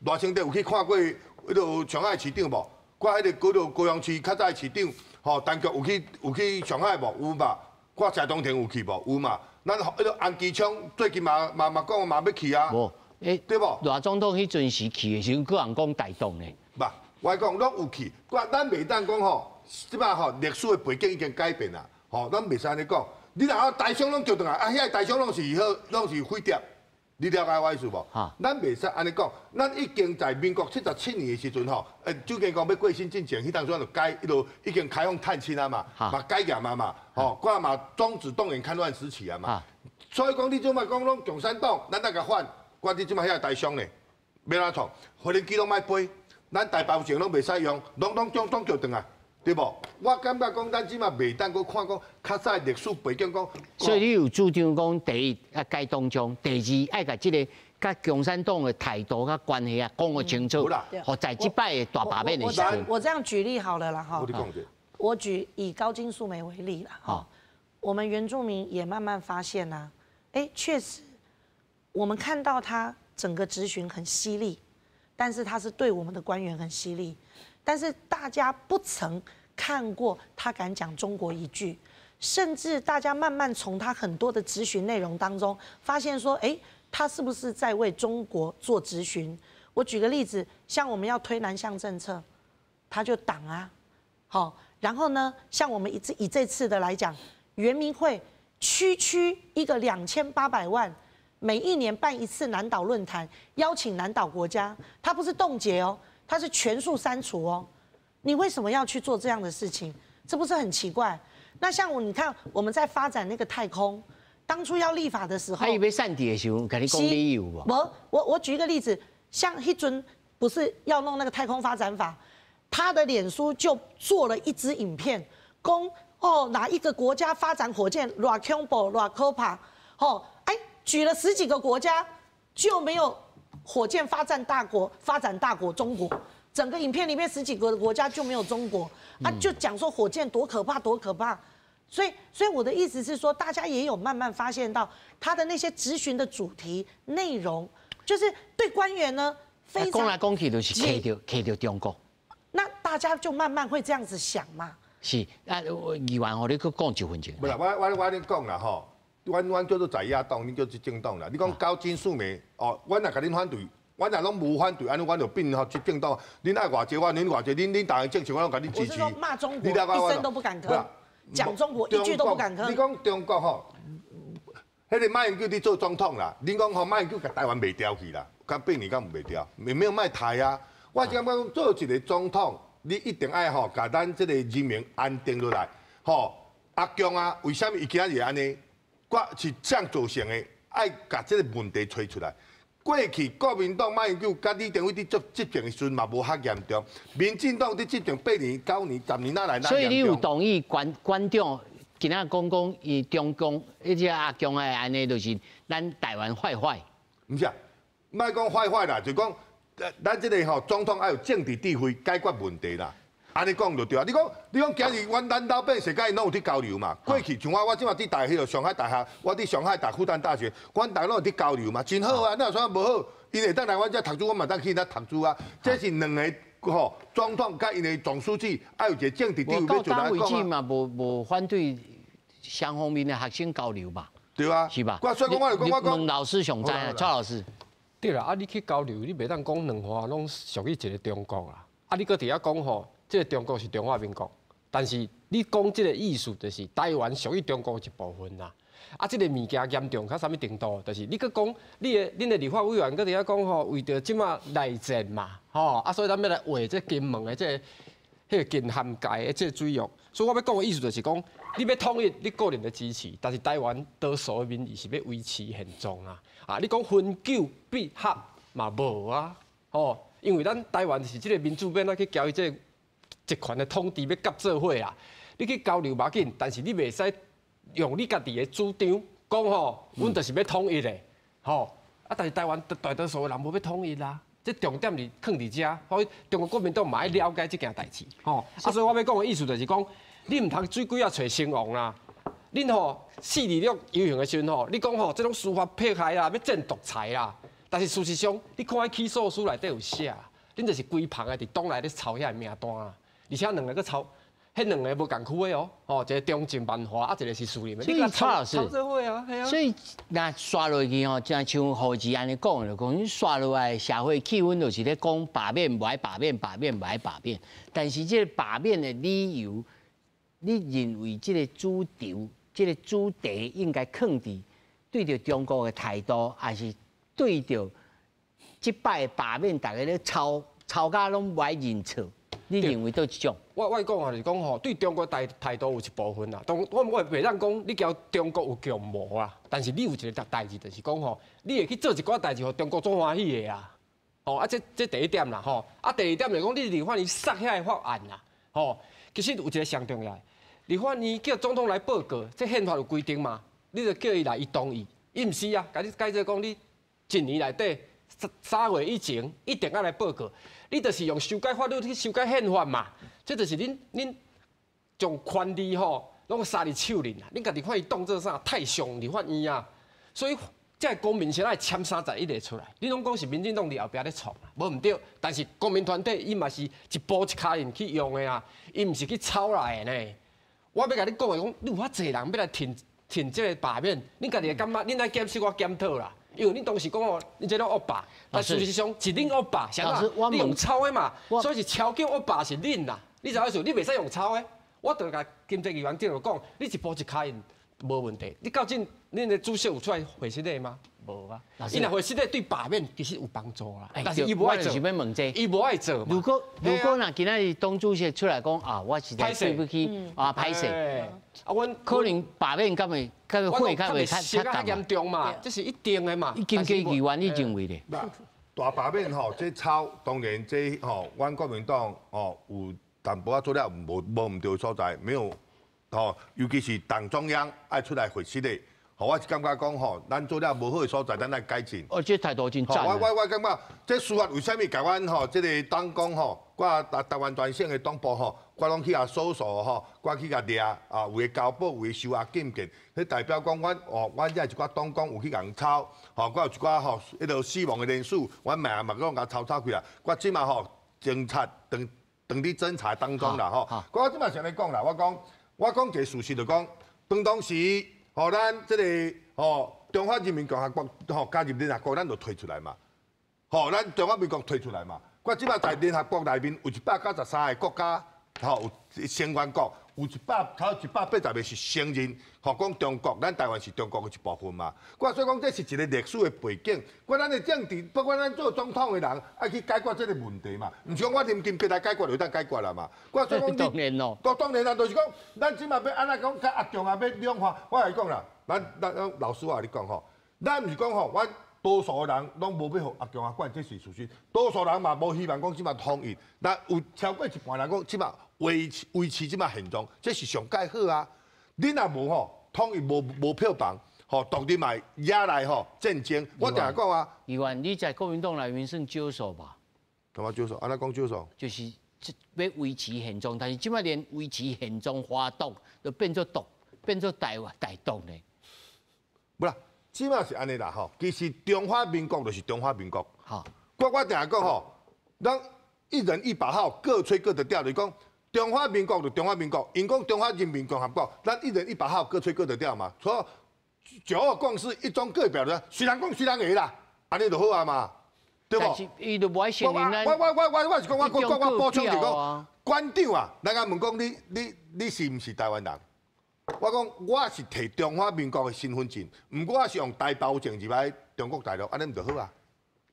賴清德有去看過彼个上海市長無？看彼个高雄市較早的市長，吼，陳菊有去上海無？有嘛？看謝長廷有去無？有嘛？咱彼个洪基昌最近嘛講嘛欲去啊。無，欸，對無？賴總統彼陣時去的時陣，閣人講台獨呢。無，我講攏有去，我咱袂當講吼，這擺吼歷史的背景已經改變啦，吼，咱袂使按呢講。你若啊台商攏叫轉來，啊遐個台商攏是好，攏是匪諜，你了解我意思無？咱袂使按呢講，咱已經在民國77年的時陣吼，蔣經國欲過身進前，彼當陣就改，彼落已經開放探親啊嘛，嘛解嚴啊嘛，吼，閣嘛終止動員戡亂時期啊嘛。所以講你這擺講攏共產黨，咱來共反，我你這擺遐個台商呢，欲按怎創？飛機攏莫飛，咱台胞證攏袂使用，攏叫轉來。對無？我感覺講，咱這擺袂當閣看講較早歷史背景講。所以你有主張講，第一愛改黨章，第二愛共這个佮共產黨的態度佮關係啊講個清楚。予在這擺的大罷免的時陣。我這樣舉例好了啦，哈。我舉以高金素梅為例啦，哈。我們原住民也慢慢發現啊，欸，確實，我們看到他整個質詢很犀利，但是他是對我們的官員很犀利，但是大家不曾看過他敢講中國一句，甚至大家慢慢從他很多的質詢內容當中發現說，欸，他是不是在為中國做質詢？我舉個例子，像我們要推南向政策，他就擋啊，好，然後呢，像我們以這次的來講，原民會區區一個2800萬，每一年辦一次南島論壇，邀請南島國家，他不是凍結哦，他是全數刪除哦。你為什麼要去做這樣的事情？這不是很奇怪？那像我，你看我們在發展那個太空，當初要立法的時候，他伊欲刪掉的時候，共你講理由無？無，我舉一個例子，像彼陣不是要弄那個太空發展法，他的臉書就做了一支影片，講哦哪一個國家發展火箭，偌恐怖，偌可怕，哦，哎，舉了十幾個國家就沒有火箭發展大國，發展大國中國。整個影片裡面十幾個國家就沒有中國，啊，就講說火箭多可怕，多可怕。所以我的意思是說，大家也有慢慢發現到他的那些質詢的主題內容，就是對官員呢非常講來講去就是提著中國。那大家就慢慢會這樣子想嘛？是啊，議員予你閣講一分鐘。無啦，我恁講啦吼，阮叫做在野黨，恁叫執政黨啦。你講高金素梅哦，阮若共恁反對。阮若攏無反對，按呢阮就變吼執政黨。恁愛偌濟，我恁偌濟，恁逐个政策我攏共恁支持。我是說罵中國，一聲都不敢吭，講中國一句都不敢吭。你講中國吼，彼個馬英九佇做總統啦，恁講吼馬英九共台灣賣掉去啦，佮八年敢毋賣掉？沒有賣台啊。我是感覺講做一個總統，你一定愛吼，共咱這個人民安定落來。吼，阿共啊，為啥物伊今仔日按呢？我是這樣造成的，愛共這個問題揣出來。過去國民黨馬英九佮李登輝佇做執政的時陣嘛無遐嚴重，民進黨佇執政8年、9年、10年哪來哪嚴重？所以你有同意館館長今仔講講伊中共，彼隻阿共的按呢，就是咱台灣壞壞。毋是啊，莫講壞壞啦，就講咱這個吼總統愛有政治智慧解決問題啦。按呢講就對啊！你講今日阮咱老百姓佮𪜶攏有佇交流嘛？過去像我這擺佇大彼個上海大學，我佇上海大復旦大學，阮逐家攏有佇交流嘛，真好啊！哪有啥無好？𪜶會當來阮遮讀書，阮嘛當去𪜶遐讀書啊。這是兩個吼總統佮𪜶的總書記愛有一個政治智慧到今為止嘛，無反對雙方面的學生交流吧？對啊，是吧？所以講我就講我講，問老師上知啊，蔡老師。對啦，啊你去交流，你袂當講兩岸攏屬於一個中國啦。啊你閣佇遐講吼。這個中國是中華民國，但是你講這個意思就是台灣屬於中國一部分啦。啊，這個物件嚴重到啥物程度？就是你閣講，你的恁的立法委員閣佇遐講吼，為著這馬內戰嘛，吼啊，所以咱欲來劃這金門的這個彼個近涵界的這個水域。所以我欲講的意思就是講，你欲統一，你個人的支持，但是台灣多數的民意是欲維持現狀啊。啊，你講分久必合嘛無啊，吼，因為咱台灣是這個民主，欲按怎去交伊這個集權的統治欲合做伙啊！你去交流無要緊，但是你袂使用你家己的主張講吼，阮就是欲統一的，吼啊！但是台灣大多數的人無欲統一啦。這重點是囥佇遮，所以中國國民黨嘛愛了解這件代誌，吼。啊，所以我欲講的意思就是講，你毋通水鬼仔揣先王啦。恁吼4/26遊行的時陣吼，你講吼這種司法迫害啦，欲戰獨裁啦，但是事實上，你看彼起訴書內底有寫，恁就是規棚的佇黨內咧抄遐个名單啦，而且兩个閣抄。彼兩个無仝區的哦，哦，一个中正萬華，啊，一个是士林的。所以蔡老師，所以若刷落去吼，正像何志按呢講的，講刷落來社會氣氛就是咧講罷免，無愛罷免，罷免，無愛罷免。但是這个罷免的理由，你認為這个主軸、這个主題應該囥佇對著中國的態度，還是對著這擺罷免，大家咧抄抄甲攏無愛認錯？你認為佗一種？我講啊，就是講吼，對中國態度有一部分啦。當我袂當講你交中國有共謀啊，但是你有一个代誌，就是講吼，你會去做一寡代誌，予中國足歡喜的啊。吼啊，這第一點啦，吼啊，第二點就是講，你立法院殺遐个法案啦，吼，其實有一个上重要的，立法院叫總統來報告，這憲法有規定嘛？你就叫伊來，伊同意，伊毋是啊，共你解做講你一年內底3月以前一定愛來報告。你就是用修改法律去修改憲法嘛，這就是恁將權力吼攏捎佇手裡啦。恁家己看伊當做啥太上立法院啊，所以這个公民現在簽31个出來，你攏講是民進黨佇後壁咧創，無毋對。但是公民團體伊嘛是一步一跤印去用的啊，伊毋是去抄來的呢。我欲共你講的講，你有遐濟人欲來挺挺這个罷免，恁家己會感覺恁愛檢視我檢討啦。因為恁當時講哦，恁這攏惡霸，但事實上是恁惡霸，啥啦？你用抄的嘛，所以是超級惡霸是恁啦。你知影意思？你袂使用抄的。我就共金濟議員頂就講，你一步一跤印無問題。你到這恁的主席有出來回釋的嗎？無啊。伊若回釋的對罷免其實有幫助啦。但是伊無愛做。伊無愛做。如果若今仔日黨主席出來講啊，我實在對不起啊，歹勢。啊，阮可能罷免敢會敢會較袂較較嚴重嘛，這是一定的嘛。金濟議員，你認為咧？大罷免吼，這抄當然這吼，阮國民黨吼有淡薄仔做了無毋對所在，沒有吼，尤其是黨中央愛出來回釋的，吼，我是感覺講吼，咱做了無好的所在，咱愛改進。哦，這態度真讚。我感覺這司法為啥物共阮吼，這个黨工吼，我台灣全省的黨部吼。我攏去共搜索吼，我去共掠啊，有的交保，有的收押禁見，彼代表講阮哦，阮遮一寡黨工有去共抄，吼，閣有一寡吼，彼落死亡的人數，阮名嘛攏共抄抄開啊。我這馬吼偵查，當佇偵查當中啦吼。我這馬是按呢講啦，我講一个事實就講，當時吼咱這个吼中華人民共和國吼加入聯合國，咱就退出來嘛，吼咱中華民國退出來嘛。我這馬在聯合國內面有193个國家。吼，有成員國有100，差180个是承認，吼講中國，咱台灣是中國的一部分嘛。我所以講這是一个歷史的背景。我咱的政治，包括咱做總統的人，愛去解決這个問題嘛。毋是講我林金傑來解決就當解決啦嘛。我所以講，當然咯，當然啦，就是講，咱這馬欲按怎講，佮阿中啊欲兩化，我共你講啦，咱老師我共你講吼，咱毋是講吼，阮多數的人攏無欲予阿共仔管，這是事實。多數人嘛無希望講這馬統一，那有超過一半人講這馬維持這馬現狀，這是上蓋好啊。你若無吼統一無票房，吼獨立嘛惹來吼戰爭。我定定講啊，議員，你在國民黨內面算少數吧？什麼少數？按怎講少數？就是欲維持現狀，但是這馬連維持現狀華獨都變做獨，變做台灣台獨呢？無啦。這馬是按呢啦吼，其實中華民國就是中華民國。好，我定定講吼，咱一人一把號，各吹各的調。就是講中華民國就中華民國，𪜶講中華人民共和國，咱一人一把號，各吹各的調嘛。所以九二共識，一中各表的，隨人講隨人的啦，按呢就好啊嘛，對無？伊就無愛承認咱。我是講，我補充就講，館長啊，咱共問講你是毋是台灣人？我講我是提中華民國的身份證，毋過我是用台胞證入來中國大陸，按呢毋就好啊？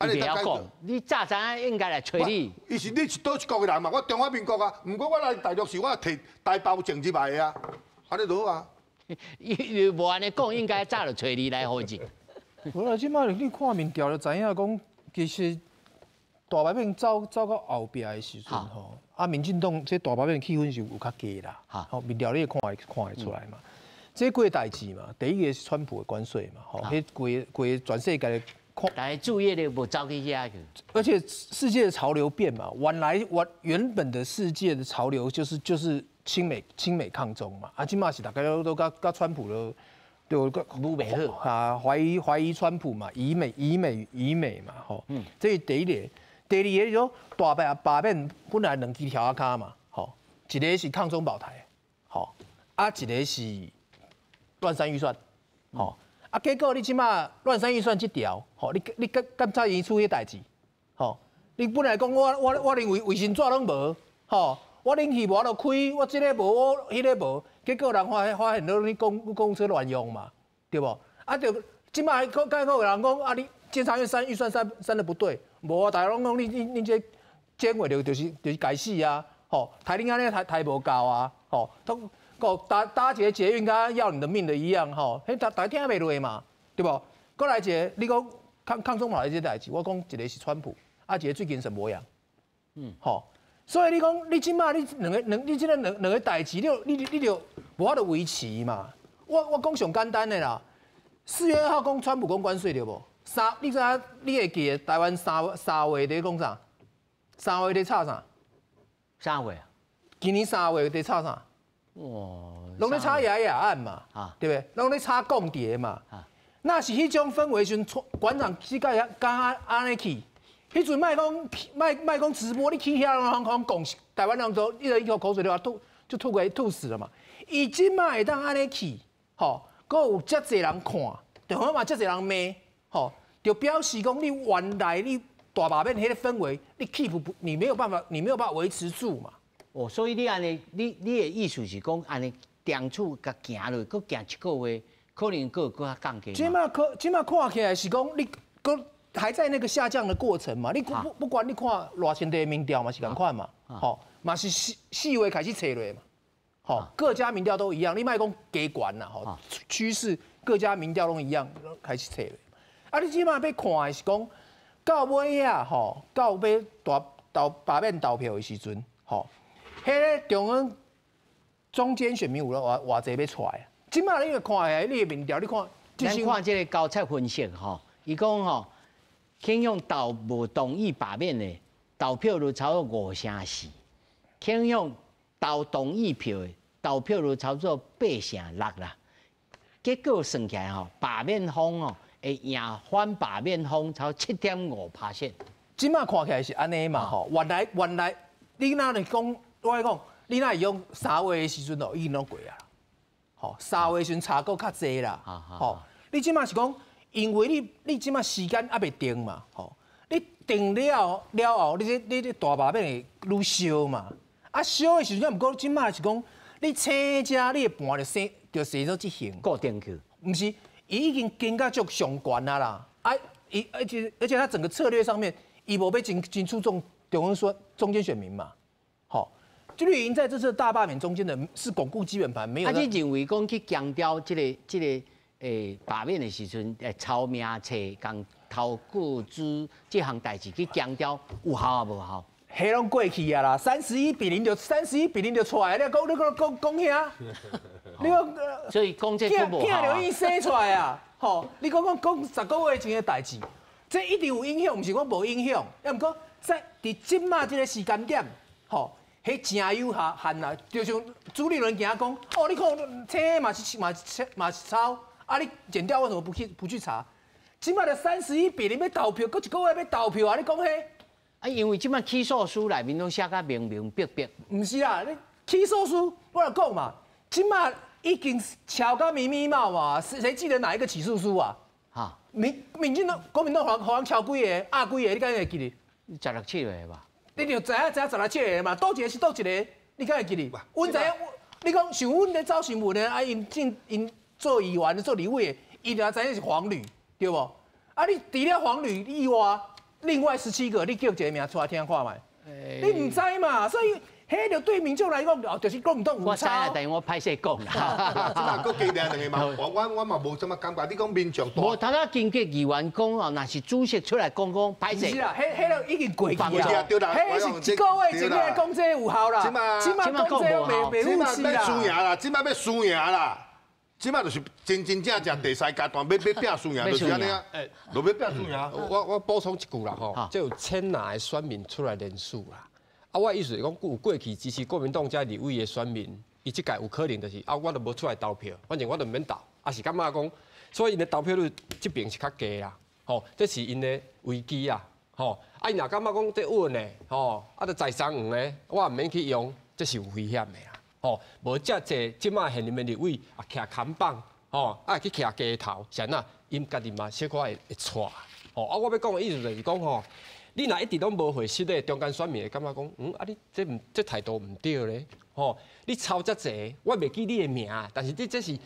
你袂曉講，你早知影應該來揣你。伊是你是佗一國的人嘛？我中華民國啊，毋過我來大陸是我提台胞證入來的啊，按呢就好啊。伊無按呢講，應該早就揣你來予證。無啦，這擺你看民調就知影講，其實大罷免走到後壁的時陣吼。啊，民進黨這大罷免氣氛是有較低啦，吼，民調你會看會出來嘛。這幾个代誌嘛，第一个是川普的關稅嘛，吼，彼規規全世界的但是注意力无走去遐去。而且世界的潮流变嘛，原来原原本的世界的潮流就是亲美抗中嘛，啊，这马是大家都佮川普了，对，无袂好啊，怀疑川普嘛，疑美疑美疑美嘛，吼，这是第一个。第二个就大罢免本来两支柱仔跤嘛，吼，一个是抗中保台，吼，啊，一个是乱删预算，吼，啊，结果你这马乱删预算这条，吼，你监察院出彼代志，吼，你本来讲我连卫生纸拢无，吼，我冷气无法度开，我这个无，我彼个无，结果人发现到你公车乱用嘛，对无？啊，就这马阁阁有人讲啊，你监察院删预算删得不对，无啊，大家拢讲你这监委就是该死啊，吼，刣你按呢刣无够啊，吼，都阁搭一个捷运，佮要你的命的一样，吼，彼大家听袂落嘛，对无？阁来一个，你讲抗中保台这代志，我讲一个是川普，啊，一个最近是无样，吼，所以你讲你这马你两个两你这个两个代志，你就无法度维持嘛。我讲上简单的啦，4月2号讲川普讲关税对无？三，你知影？你会记得台湾三月伫讲啥？三月伫吵啥？三月啊？今年三月伫吵啥？哇！拢咧吵亚亚案嘛，对不对？拢咧吵共谍嘛。若是彼种氛围时阵，馆长去甲遐敢按呢去，彼阵莫讲莫讲直播，你去遐拢讲讲台湾人都一人一口口水就吐就吐给吐死了嘛。伊这马会当按呢去，吼，阁有遮济人看，对嘛？遮济人骂，吼，就表示讲你原来你大罢免彼个氛围，你 keep 不，你没有办法，你没有办法维持住嘛。哦，所以你按呢，你的意思是讲，按呢中处共行落，阁行一个月，可能阁较降低。这马看起来是讲你阁还在那个下降的过程嘛？你不管你看赖清德的民调嘛是仝款嘛，吼嘛是四月开始揣落嘛，吼各家民调都一样，你莫讲加悬啦，吼趋势各家民调拢一样开始揣落。啊，你这马欲看的是讲到尾啊，吼到尾大投罢免投票的时阵，吼。彼个中央中间选民有了偌偌济欲出来啊？这马你看下你的民调，你看，咱看这个高策分析吼，伊讲吼，倾向投无同意罢免的投票率超过5成4，倾向投同意票的投票率超过8成6啦。结果算起来吼，罢免方哦会赢反罢免方超7.5%。这马看起来是按呢嘛吼，原来你若是讲。我讲，你若会用三月的时阵哦，已经拢过啊。吼，三月时阵差阁较济啦。吼，你这马是讲，因为你这马时间犹未定嘛，吼，你定了了后，你这大罢免会愈烧嘛。啊，烧的时阵，毋过这马是讲，你请遮你的盘就生就生做这型固定去，毋是，伊已经更加足上悬啊啦。啊，伊而且他整个策略上面，伊无欲真注重中央说中间选民嘛，吼。就绿营在这次大罢免中间的是巩固基本盘，没有。啊，你认为讲去强调这个罢免的时阵，抄名册共投个资这项代志去强调有效啊无效？彼拢过去啊啦，31比0就31比0就出来，你讲讲遐，你讲，所以讲这阁无效啊。囝就已经生出来啊，吼！你讲讲讲10个月前的代志，这一定有影响，毋是讲无影响。抑毋过在伫这马这个时间点，吼。彼真有限啦，就像朱立伦今讲，哦，你看车嘛是抄，啊，你检调为什么不去查？这马的31比0欲投票，阁一个月欲投票啊！你讲彼？啊，因为这马起诉书内面拢写甲明明白白。毋是啦，你起诉书我来讲嘛，这马已经抄甲密密麻麻，谁记得哪一个起诉书啊？哈，民进党、国民党予人抄几个、压几个，你敢会记得？十六七个吧。你就知影知影十六七个嘛，佗一个是佗一个，你敢会记得？阮知影，你讲像阮咧走新闻的，啊，𪜶进𪜶做议员、做立委的，伊就知影是黄旅，对无？啊，你除了黄旅以外，另外17个，你叫一个名出来听看觅？你毋知嘛？所以，彼就对民众来讲，哦，就是国民党有我知啦，但是我歹势讲啦。这马阁加两个嘛，我嘛无啥物感觉。你讲民众，无，头仔经过议员讲哦，若是主席出来讲讲歹势。是啦，彼个已经过去啊。彼是一个月前你来讲这有效啦。这马这马讲这袂袂有啦，这马要输赢啦，这马欲输赢啦。这摆就是真真正正第三阶段欲拼输赢，就是按呢啊，就欲拼输赢。我补充一句啦吼，这有千若个选民出来连署啦。啊，我意思是讲，有过去支持国民党这立委的选民，伊这届有可能就是啊，我都无出来投票，反正我都毋免投，啊是感觉讲，所以𪜶的投票率这边是较低啦，吼，这是𪜶的危机啊，吼，啊𪜶若感觉讲这稳的，吼，啊就在桑园的，我也毋免去用，这是有危险的啦，吼，无遮济这摆现任的立委啊，徛看板，吼，啊去徛街头，是按怎？𪜶家己嘛小可会掣，吼，啊我欲讲的意思就是讲吼。你若一直拢无回失的，中间选民会感觉讲，啊你这毋这态度毋对咧，吼！你抄遮济，我袂记你的名，但是你这是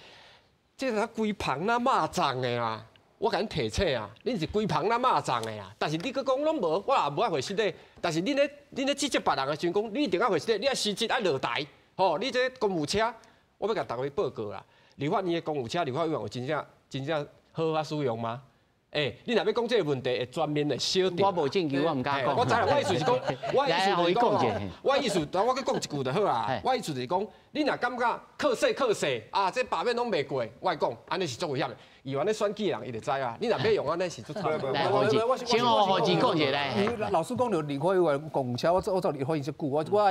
这是规棚那肉粽的啦，我共恁提醒啊，恁是规棚那肉粽的啊，但是你阁讲拢无，我也无爱回失礼，但是恁咧指责别人的时阵讲，你一定爱回失礼，你爱辞职爱落台，吼！你这公务车，我欲共逐位报告啦，立法院的公务车，立法委员有真正真正好好使用吗？欸，你若欲讲这个问题，会全面的小我无证据，我毋敢讲。我知啦，我意思是讲，我意思就是讲，我意思，等我阁讲一句就好啦。我意思就是讲，你若感觉靠势靠势啊，这罢免拢袂过，我讲，按呢是足危险的。议员咧选举的人，伊就知啊。你若欲用按呢是足惨。来，何志，先予何志讲一下来。老实讲，著立法委员公务车，我做立法院遮久，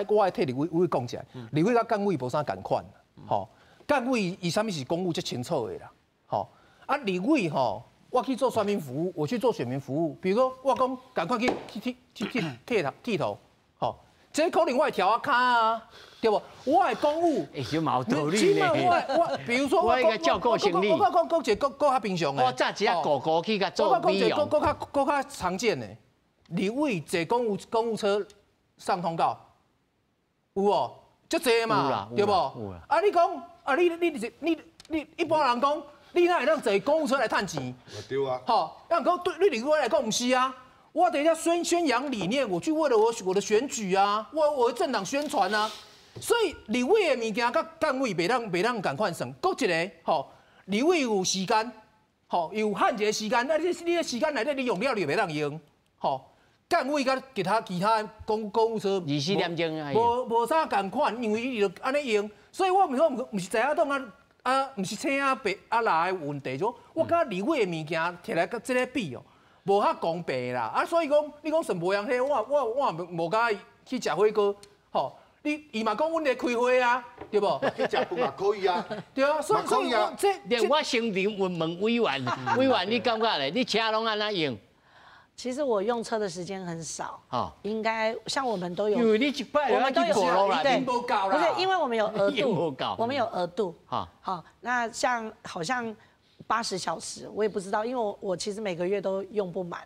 我爱替立委讲一下。立委佮干委无啥仝款，吼，干委伊啥物是公务足清楚的啦，吼，啊立委吼。我去做选民服务，我去做选民服务。比如说，我讲赶快去去剃去去剃头剃头，吼，这可能我会调仔跤啊，对无？我的公务，欸，有矛道理呢。我比如说，我应该照顾生理。我讲讲一个阁较平常的。我早一只狗狗去共做美容。我讲一个阁较常见的，立委坐公务车上通告，有无？足济嘛，对无？啊，你讲啊，你一般人讲。你哪会当坐公务车来趁钱？对啊。吼，啊，讲对你立委来讲毋是啊，我等下宣扬理念，我去为了我的选举啊，我的政党宣传啊，所以立委的物件佮干委袂当仝款算。阁一个吼，立委有时间，吼有限一个时间，啊你这时间内底你用了你就袂当用，吼。干委佮其他公务车24点钟啊，无啥仝款，因为伊就按呢用，所以我毋是讲毋是在野党啊。啊，毋是青啊白啊蓝的问题，就我感觉立委的物件摕来佮这个比哦，无较公平啦。啊，所以讲你讲算无样迄，我无佮去食火锅，吼，你伊嘛讲阮咧开会啊，对无？去食饭嘛可以啊。对啊，所以我这我先问问委员，委员你感觉咧？你车拢按怎用？其实我用车的时间很少，应该像我们都有，因为你一摆我们都有对，不是因为我们有额度，我们有额度，好，那像好像80小时，我也不知道，因为我其实每个月都用不满，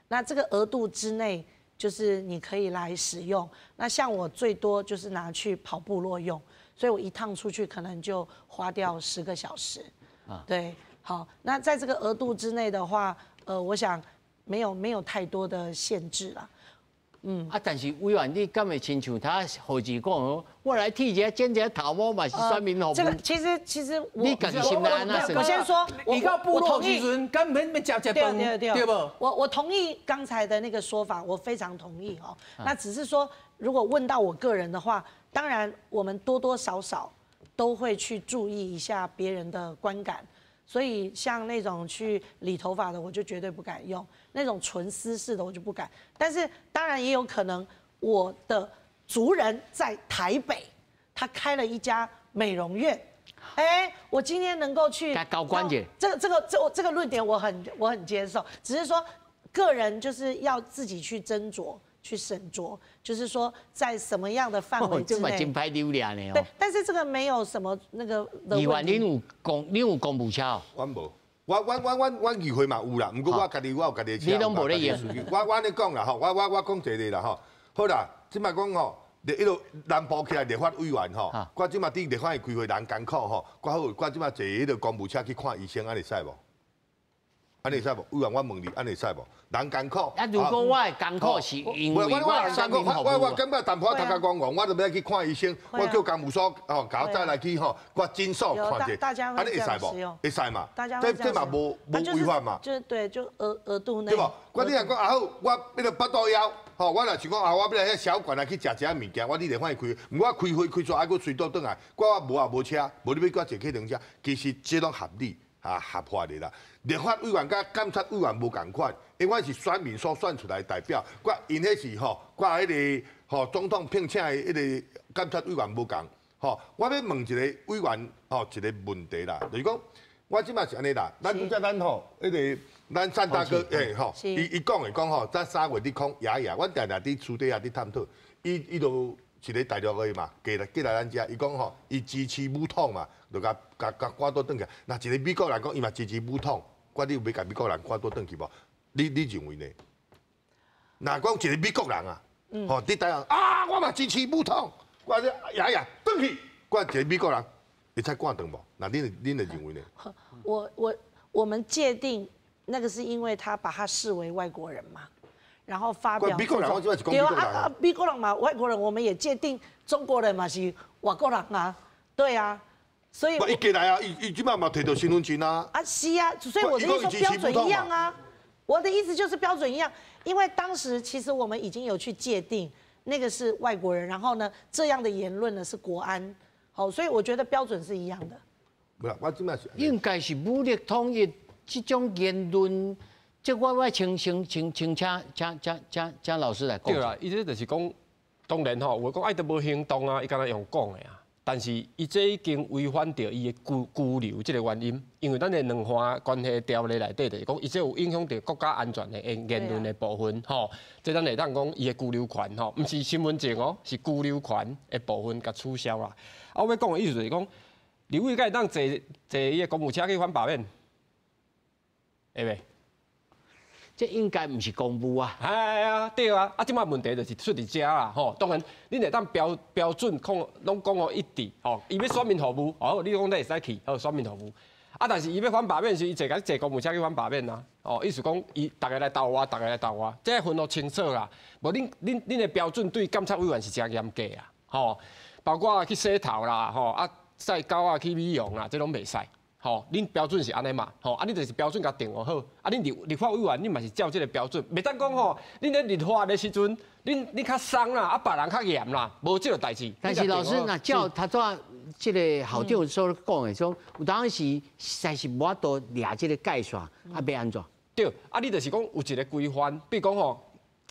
那这个额度之内就是你可以来使用。那像我最多就是拿去跑部落用，所以我一趟出去可能就花掉10个小时，对，好，那在这个额度之内的话，我想。没有太多的限制啦，嗯啊，但是委员，你敢会亲像他何志讲，我来剃一下剪一下头毛嘛是选民服务。这个其实我你家己心内按怎算？我先说，你到部落时阵，敢免免食食饭，对无？我同意刚才的那个说法，我非常同意哦。那只是说，如果问到我个人的话，当然我们多多少少都会去注意一下别人的观感。所以像那种去理头发的，我就绝对不敢用；那种纯私事的，我就不敢。但是当然也有可能，我的族人在台北，他开了一家美容院，哎，我今天能够去高关节，这个论点我很接受，只是说个人就是要自己去斟酌。去审酌，就是说在什么样的范围之内。这真歹流量呢。对，但是这个没有什么那个。议员，你有公务车？我无，我议会嘛有啦，毋过我家己我有家己的车。你拢无咧用。我按呢讲啦吼，我讲一个啦吼。好啦，这摆讲吼，一路南部起来立法委员吼，我这摆伫立法院开会人艰苦吼，我好，我这摆坐彼个公务车去看医生，按呢会使无？按呢会使无？委员，我问你，按呢会使无？人艰苦。啊，如果我的艰苦是因为我选民服务，我感觉淡薄仔头壳戆戆，我就欲去看医生，我叫公务所吼，共我载来去吼，我诊所看者，按呢会使无？会使嘛？这嘛无违法嘛？就是对，就额度内。对无？我你若讲啊好，我彼个腹肚枵，吼，我若是讲啊，我欲来遐小馆来去食一下物件，我你会欢喜开，毋过我开会开煞爱阁随倒转来，我无啊无车，无你欲叫我坐计程车，其实这拢合理啊合法的啦。立法委员佮监察委员无仝款，因为阮是选民所选出来的代表，佮𪜶彼是吼，佮彼个吼总统聘请的彼个监察委员无仝。吼，我欲问一个委员吼一个问题啦，就是讲我这摆是按呢啦，咱拄才咱吼彼个咱单大哥欸吼，伊讲的讲吼，咱3月咧讲爷爷，阮定定伫私底下伫探讨，伊就一个大陆的嘛，过来咱遮，伊讲吼，伊支持武统嘛，就共共共赶倒转去。若一个美国人讲，伊嘛支持武统，我你有欲共美国人赶倒转去无？你认为呢？若讲一个美国人啊，吼，伫台湾啊，我嘛支持武统，我说爷爷转去，我一个美国人会使赶转无？那恁会认为呢？我们界定那个是因为他把他视为外国人嘛，然后发表美国人，我这是讲美国人啊，美国人嘛，外国人我们也界定中国人嘛是外国人啊，对啊，所以伊过来啊，伊这摆嘛提到身份证啊，啊是啊，所以我的意思说标准一样啊，我的意思就是标准一样，因为当时其实我们已经有去界定那个是外国人，然后呢这样的言论呢是国安，好，所以我觉得标准是一样的。不啦，我这摆是应该是武力统一这种言论。这我请请请请请请老师来讲。对啦，伊这就是讲，当然吼，有讲爱都无行动啊，伊敢若用讲的啊。但是伊这已经违反著伊的拘留这个原因，因为咱的两岸关系条例内底就是讲，伊这有影响著国家安全的言论的部分吼。这咱会当讲伊的居留权吼，毋是身份证哦，是居留权的部分共取消啦。啊，我欲讲的意思就是讲，立委敢会当坐坐伊的公务车去反罢免，会袂？这应该毋是公务啊！哎呀，对啊，啊，这摆问题就是出伫遮啦，吼。当然，恁会当标准讲，拢讲予一致，吼。伊欲选民服务，哦，你讲你会使去，好选民服务。啊，但是伊欲反罢免时，伊坐共坐公务车去反罢免啊，哦，意思讲伊逐个来投我，逐个来投我，这分予清楚啦。无恁的标准对监察委员是诚严格啊，吼，包括去洗头啦，吼，啊，载狗仔去美容啦，这拢袂使。吼，恁标准是按呢嘛？吼，啊，你就是标准共定予好。啊，恁立法委员，你嘛是照这个标准，袂当讲吼，恁咧立法的时阵，恁较松啦，啊，别人较严啦，无这个代志。但是老师，若照头拄仔这个校长所讲的，说有当时实在是无法度掠这个界线，啊，欲按怎？对，啊，你就是讲有一个规范，比如讲吼，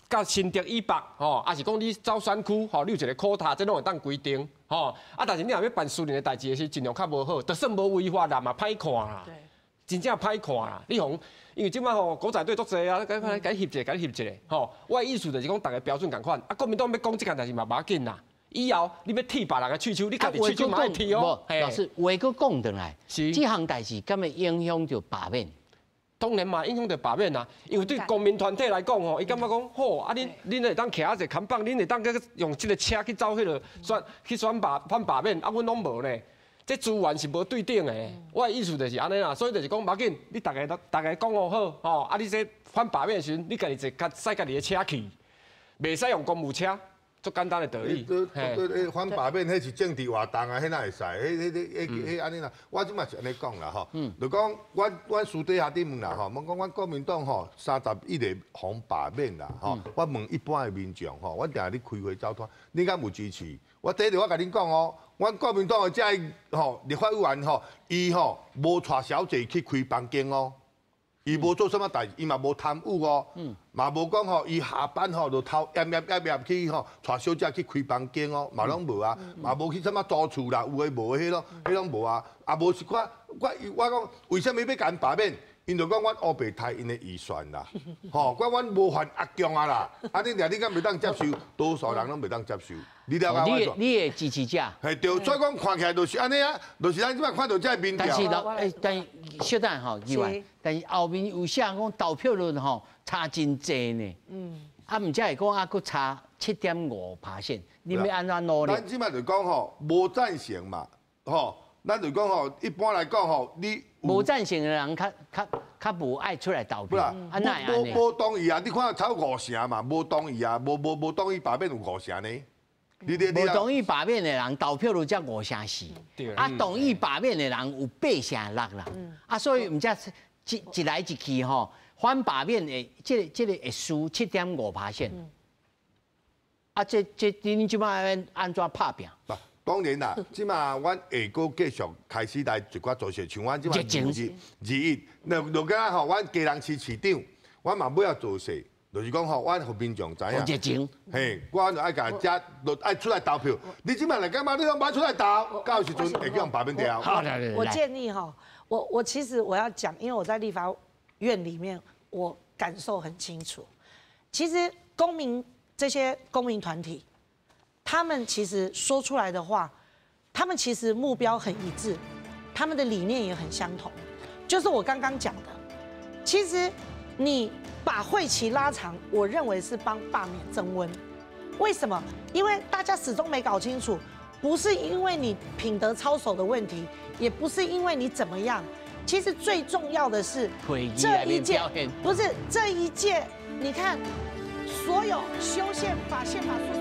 到新竹以北吼，抑是讲你走选区吼，你有一个 quota，这拢会当规定吼。啊，但是你若欲办私人的代志的时，尽量较无好，就算无违法啦，嘛歹看啦。真正歹看啦！你讲，因为这摆吼狗仔队足济啊，共共翕一个，共翕一个，吼。我的意思就是讲，逐个标准仝款。啊，国民党欲讲这件代志嘛，无要紧啦。以后你欲剔别人的喙须，你家己喙须嘛爱剔哦。老师，话阁讲转来，这项代志敢会影响著罢免？当然嘛，影响著罢免啊。因为对公民团体来讲吼，伊感觉讲好啊，恁会当徛一个看板，恁会当去用这个车去走彼个选去选罢反罢免，啊，阮拢无呢。这资源是无对等的，我的意思就是按呢啦，所以就是讲，无要紧，你逐个都逐个讲予好，吼，啊，你这反罢免的时阵，你家己坐较驶家己的车去，袂使用公务车，足简单的道理。对，反罢免彼是政治活动啊，彼哪会使？彼彼彼彼按呢啦，我这摆是按呢讲啦吼，就讲阮私底下伫问啦吼，问讲阮国民党吼31个予罢免啦吼，我问一般的民众吼，阮定定咧开会走摊，你敢有支持？我第一个我共恁讲哦。阮国民党的这个吼立法委员吼，伊吼无带小姐去开房间哦，伊无做啥物代志，伊嘛无贪污哦，嘛无讲吼，伊下班吼就偷掩掩掩掩去吼带小姐去开房间哦，嘛拢无啊，嘛无去啥物租厝啦，有的无的彼拢彼拢无啊，啊无是我我我讲为啥物欲共罢免？𪜶就讲阮乌白刣𪜶的预算啦，吼，讲阮无犯压强啊啦，啊你掠你敢袂当接受？多数人拢袂当接受。你了解我你的支持者。嘿对，所以讲看起来就是按呢啊，就是咱这摆看到这个民调。但是老，欸，但是小等吼，议员，但是后面有写讲投票率吼差真济呢。啊，毋才会讲啊，阁差7.5%，你欲按怎努力？咱这摆就讲吼，无赞成嘛，吼，咱就讲吼，一般来讲吼，你无赞成的人较较较无爱出来投票，啊，哪会按呢？无同意啊！你看超五成嘛，无同意啊，无同意罢免有五成呢。无同意罢免的人投票率才5成4，啊，同意罢免的人有8成6啦，啊，所以毋才一来一去吼，反罢免的这个会输7.5%。啊，這恁這擺按怎拍拚？當然啦，這馬阮會閣繼續開始來一寡造勢，像阮這馬21，就敢吼，阮基隆市市長，阮嘛欲造勢，就是講吼，阮予民眾知影。熱情。嘿，我就愛共遮，就愛出來投票。你這馬來感覺你攏無愛出來投，到時陣會叫人罷免掉。好，來來來。我建議哈，我其實我要講，因為我在立法院裡面，我感受很清楚。其實公民這些公民團體，他們其實說出來的話，他們其實目標很一致，他們的理念也很相同，就是我剛剛講的。其實你把會期拉長，我認為是幫罷免增溫。為什麼？因為大家始終沒搞清楚，不是因為你品德操守的問題，也不是因為你怎麼樣。其實最重要的是這一屆，不是這一屆，你看所有修憲法、憲法訴訟。